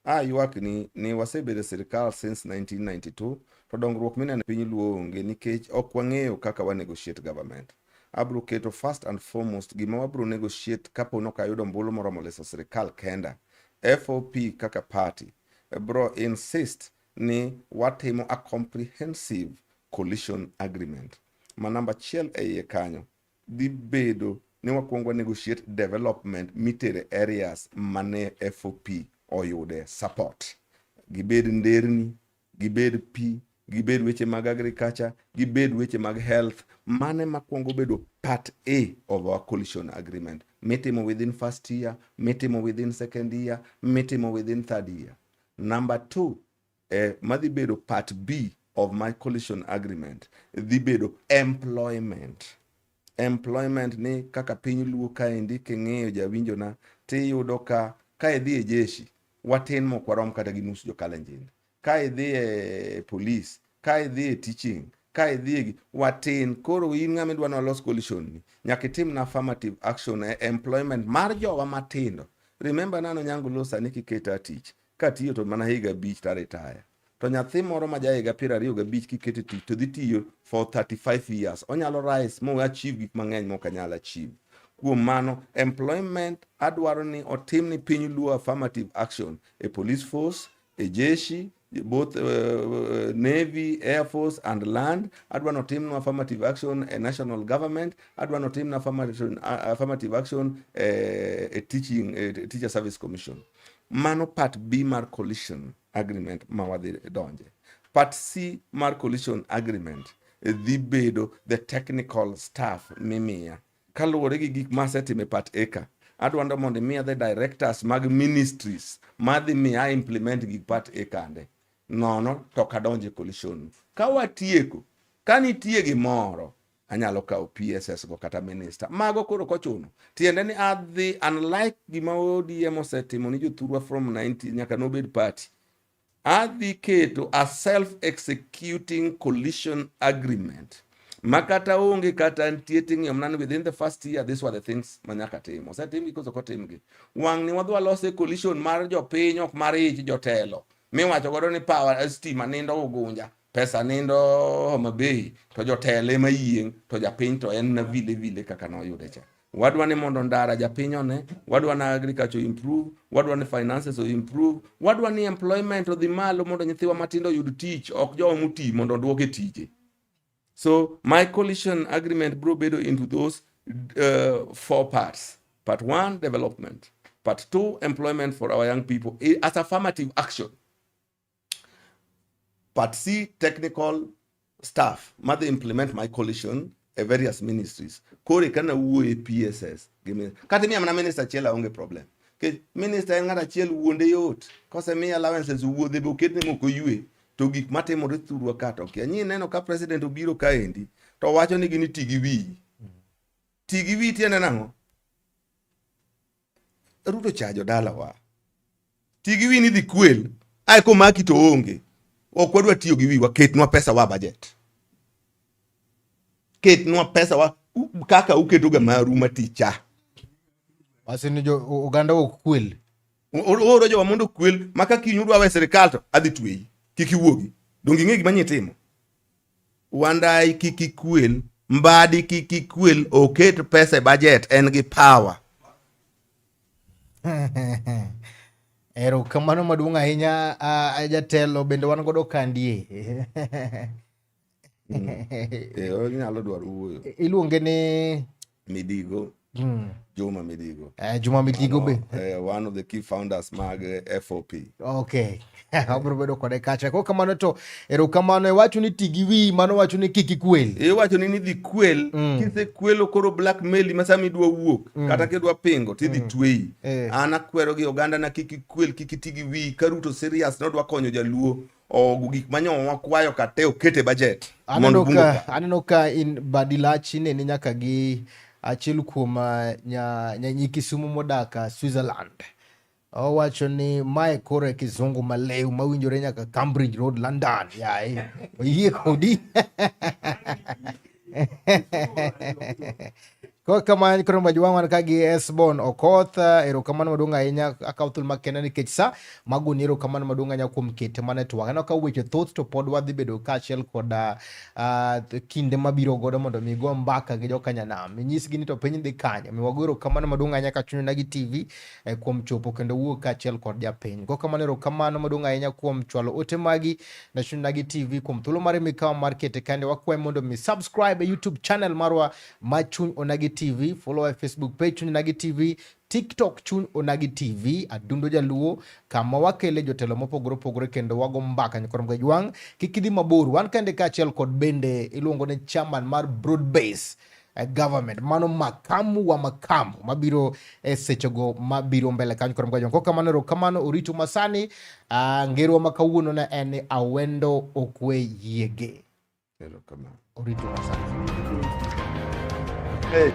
Aywak ni wasebedo e sirikal since 1992 to dongruok mineno e piny Luo onge nikech ok wang'eyo kaka wa negotiate government. Abro keto first and foremost gima wabro negotiate kapo ni ok ayudo ombulu moromo loso sirikal kenda. FOP kaka party bro insist ni watimo a comprehensive coalition agreement. Ma namba achiel e iye kanyo dhi bedo ni wakwongo negotiate development mitere areas mane FOP oyude support. Gibed nderni, gibed pi, gibed weche mag agriculture, gibed weche mag health. Mane makwongo bedo part A of our coalition agreement. Mitimo within first year, mitimo within second year, mitimo within third year. Number 2, madhi bedo part B of my coalition agreement dhi bedo employment. Employment ni kaka piny Luo kaendi king'iyo jawinjona tiyudo ka idhi e jeshi watin mok warom kata gi nus jo Kalenjin. Ka idhi e police, ka idhi e teaching, ka idhi e watin. Koro in ng'ama idwa ni walos coalition ni nyaka itim na affirmative action e employment mar jowa matindo. Remember nano Onyango Oloo sani kiketa tich katiyo to mana higa 5 to aretire. To nyathi moro ma ja higa 25 kikete tich to dhi tiyo for 35 years. Onyalo rise mo achieve gik mang'eny mok anyal achieve. Kuom mano, employment adwaro ni otim ni piny Luo affirmative action e police force, e jeshi, both Navy, Air Force and land. Adwa ni otimnwa affirmative action e national government. Adwa ni otimna affirmative action e teaching, e Teacher Service Commission. Mano part B mar coalition agreement ma wadhi donje. Part C mar coalition agreement dhi bedo the technical staff mimiya. Kaluwore gi gik masetimo e part A ka, adwa mondo imiya the directors mag ministries madhi miya implement gik part A kande. Nono to ok adonj e coalition. Ka watieko, ka nitie gimoro Anyalo kawo PSS go kata minister. Mago koro kochuno. Tiende ni adhi unlike gima ODM osetimo ni jothurwa from 90 nyaka nobed party. Adhi keto a self executing coalition agreement ma kata onge kata nitie ting'iyo mana ni within the first year these were the things ma nyaka tim. Osetimgi koso ok otimgi. Wang'ni wadhi walose coalition mar jopiny ok mar ich jotelo. Miwacho godo ni power stima nindo Ugunja, pesa nindo Homa Bay, to jotelo ema yieng' to japiny to en na vile vile kaka noyude cha. Wadwa ni mondo ndara japiny one, wadwa ni agriculture improve, wadwa ni finances o improve, wadwa ni employment odhi malo mondo nyithiwa matindo oyud tich, ok jowa moti mondo oduok e tije. So my coalition agreement bro bedo into those four parts. Part one, development. Part two, employment for our young people as affirmative action. Part C, technical staff madhi implement my coalition e various ministries. Koro kana wuoye PSS gi kata imiya mana minister achiel aonge problem. Nikech minister en ng'at achiel wuonde yot. Kosemiye allowances wuodhe be oketne mok oywe to gik matimore thurwa ka to okia. Nyi neno ka president obiro kaendi to wacho ni gini ti gi wiyi. Ti gi wiyi tiende nang'o? Ruto chajo dalawa. Ti gi wiyi ni dhi kwel. Ae komaki to onge. Ok wadwa tiyo gi wiwa, ketnwa pesa wa budget. Ketnwa pesa wa kaka uketo ga maru maticha. Wasi ni jo oganda ok kwel. Ooro jowa mondo okwel ma ka kiny udwa we sirikal to adhi tweyi. Kik iwuogi. Donge ing'e gima nyitimo? Wandai kik ikwel, Mbadi kik ikwel, oket pesa e budget, en gi power. Erokamano maduong' ahinya jatelo bende wan godo kandie. Onyalo dwaro wuoyo. Iluonge ni Midigo. Juma Midigo. Juma Midigo be. One of the key founders mag FOP. Okay. Wabiro bedo kode kacha. Kok kamano to erokamano iwacho ni ti gi wiyi, mano wacho ni kik ikwel. Iwacho ni nidhi kwel, kisekwelo koro blackmail ma sama idwa wuok, kata kidwa pingo tidhi tweyi. An akwero gi oganda na kik ikwel, kik iti gi wiyi. Ka Ruto serious nodwa konyo jaluo, ogo gik manyo wakwayo kate okete budget. Aneno ka aneno ka in badi lach inene nyaka gi achiel kuom nyi Kisumu modak Switzerland. Owacho ni mae koro e kizungu malew mawinjore nyaka Cambridge Road, London. Yaye, oyie kodi. Koro kamano koro majuang' wan ka gi Esbon Okoth, erokamano maduong' ahinya. Akawo thuolo makende nikech sa magoni erokamano maduong' ahinya kuom kete mana e twak. Aneno ka weche thoth to pod wadhi bedo kaachiel koda kinde mabiro godo mondo mi go mbaka gi jokanyanam. Inyisgi ni to piny dhi kanye. Mi wago erokamano maduong' ahinya ka Chuny Onagi TV kuom chopo kendo wuo kaachiel kod japiny. Go kamano erokamano maduong' ahinya kuom chwalo ote magi ne Chuny Onagi TV kuom thuolo mare mikawo mar kete kende. Wakwayi mondo mi subscribe e YouTube channel marwa ma Chuny Onagi TV, follow e Facebook page Chuny Onagi TV, TikTok Chuny Onagi TV, Adundo Jaluo, kama wakele jotelo mopogore opogore kendo wago mbaka nyikoro Mgajwang'. Kik idhi mabor, wan kende kaachiel kod bende iluongo ni chairman mar Broad Base government, mano makamu wa makamu mabiro e sechego mabiro mbele kanyo koro Mgajwang'. Kok kamano erokamano oritu masani. Ngerwa ma kawuono ne en ni awendo okwe yiege. Erokamano. Oritu masani. Hey.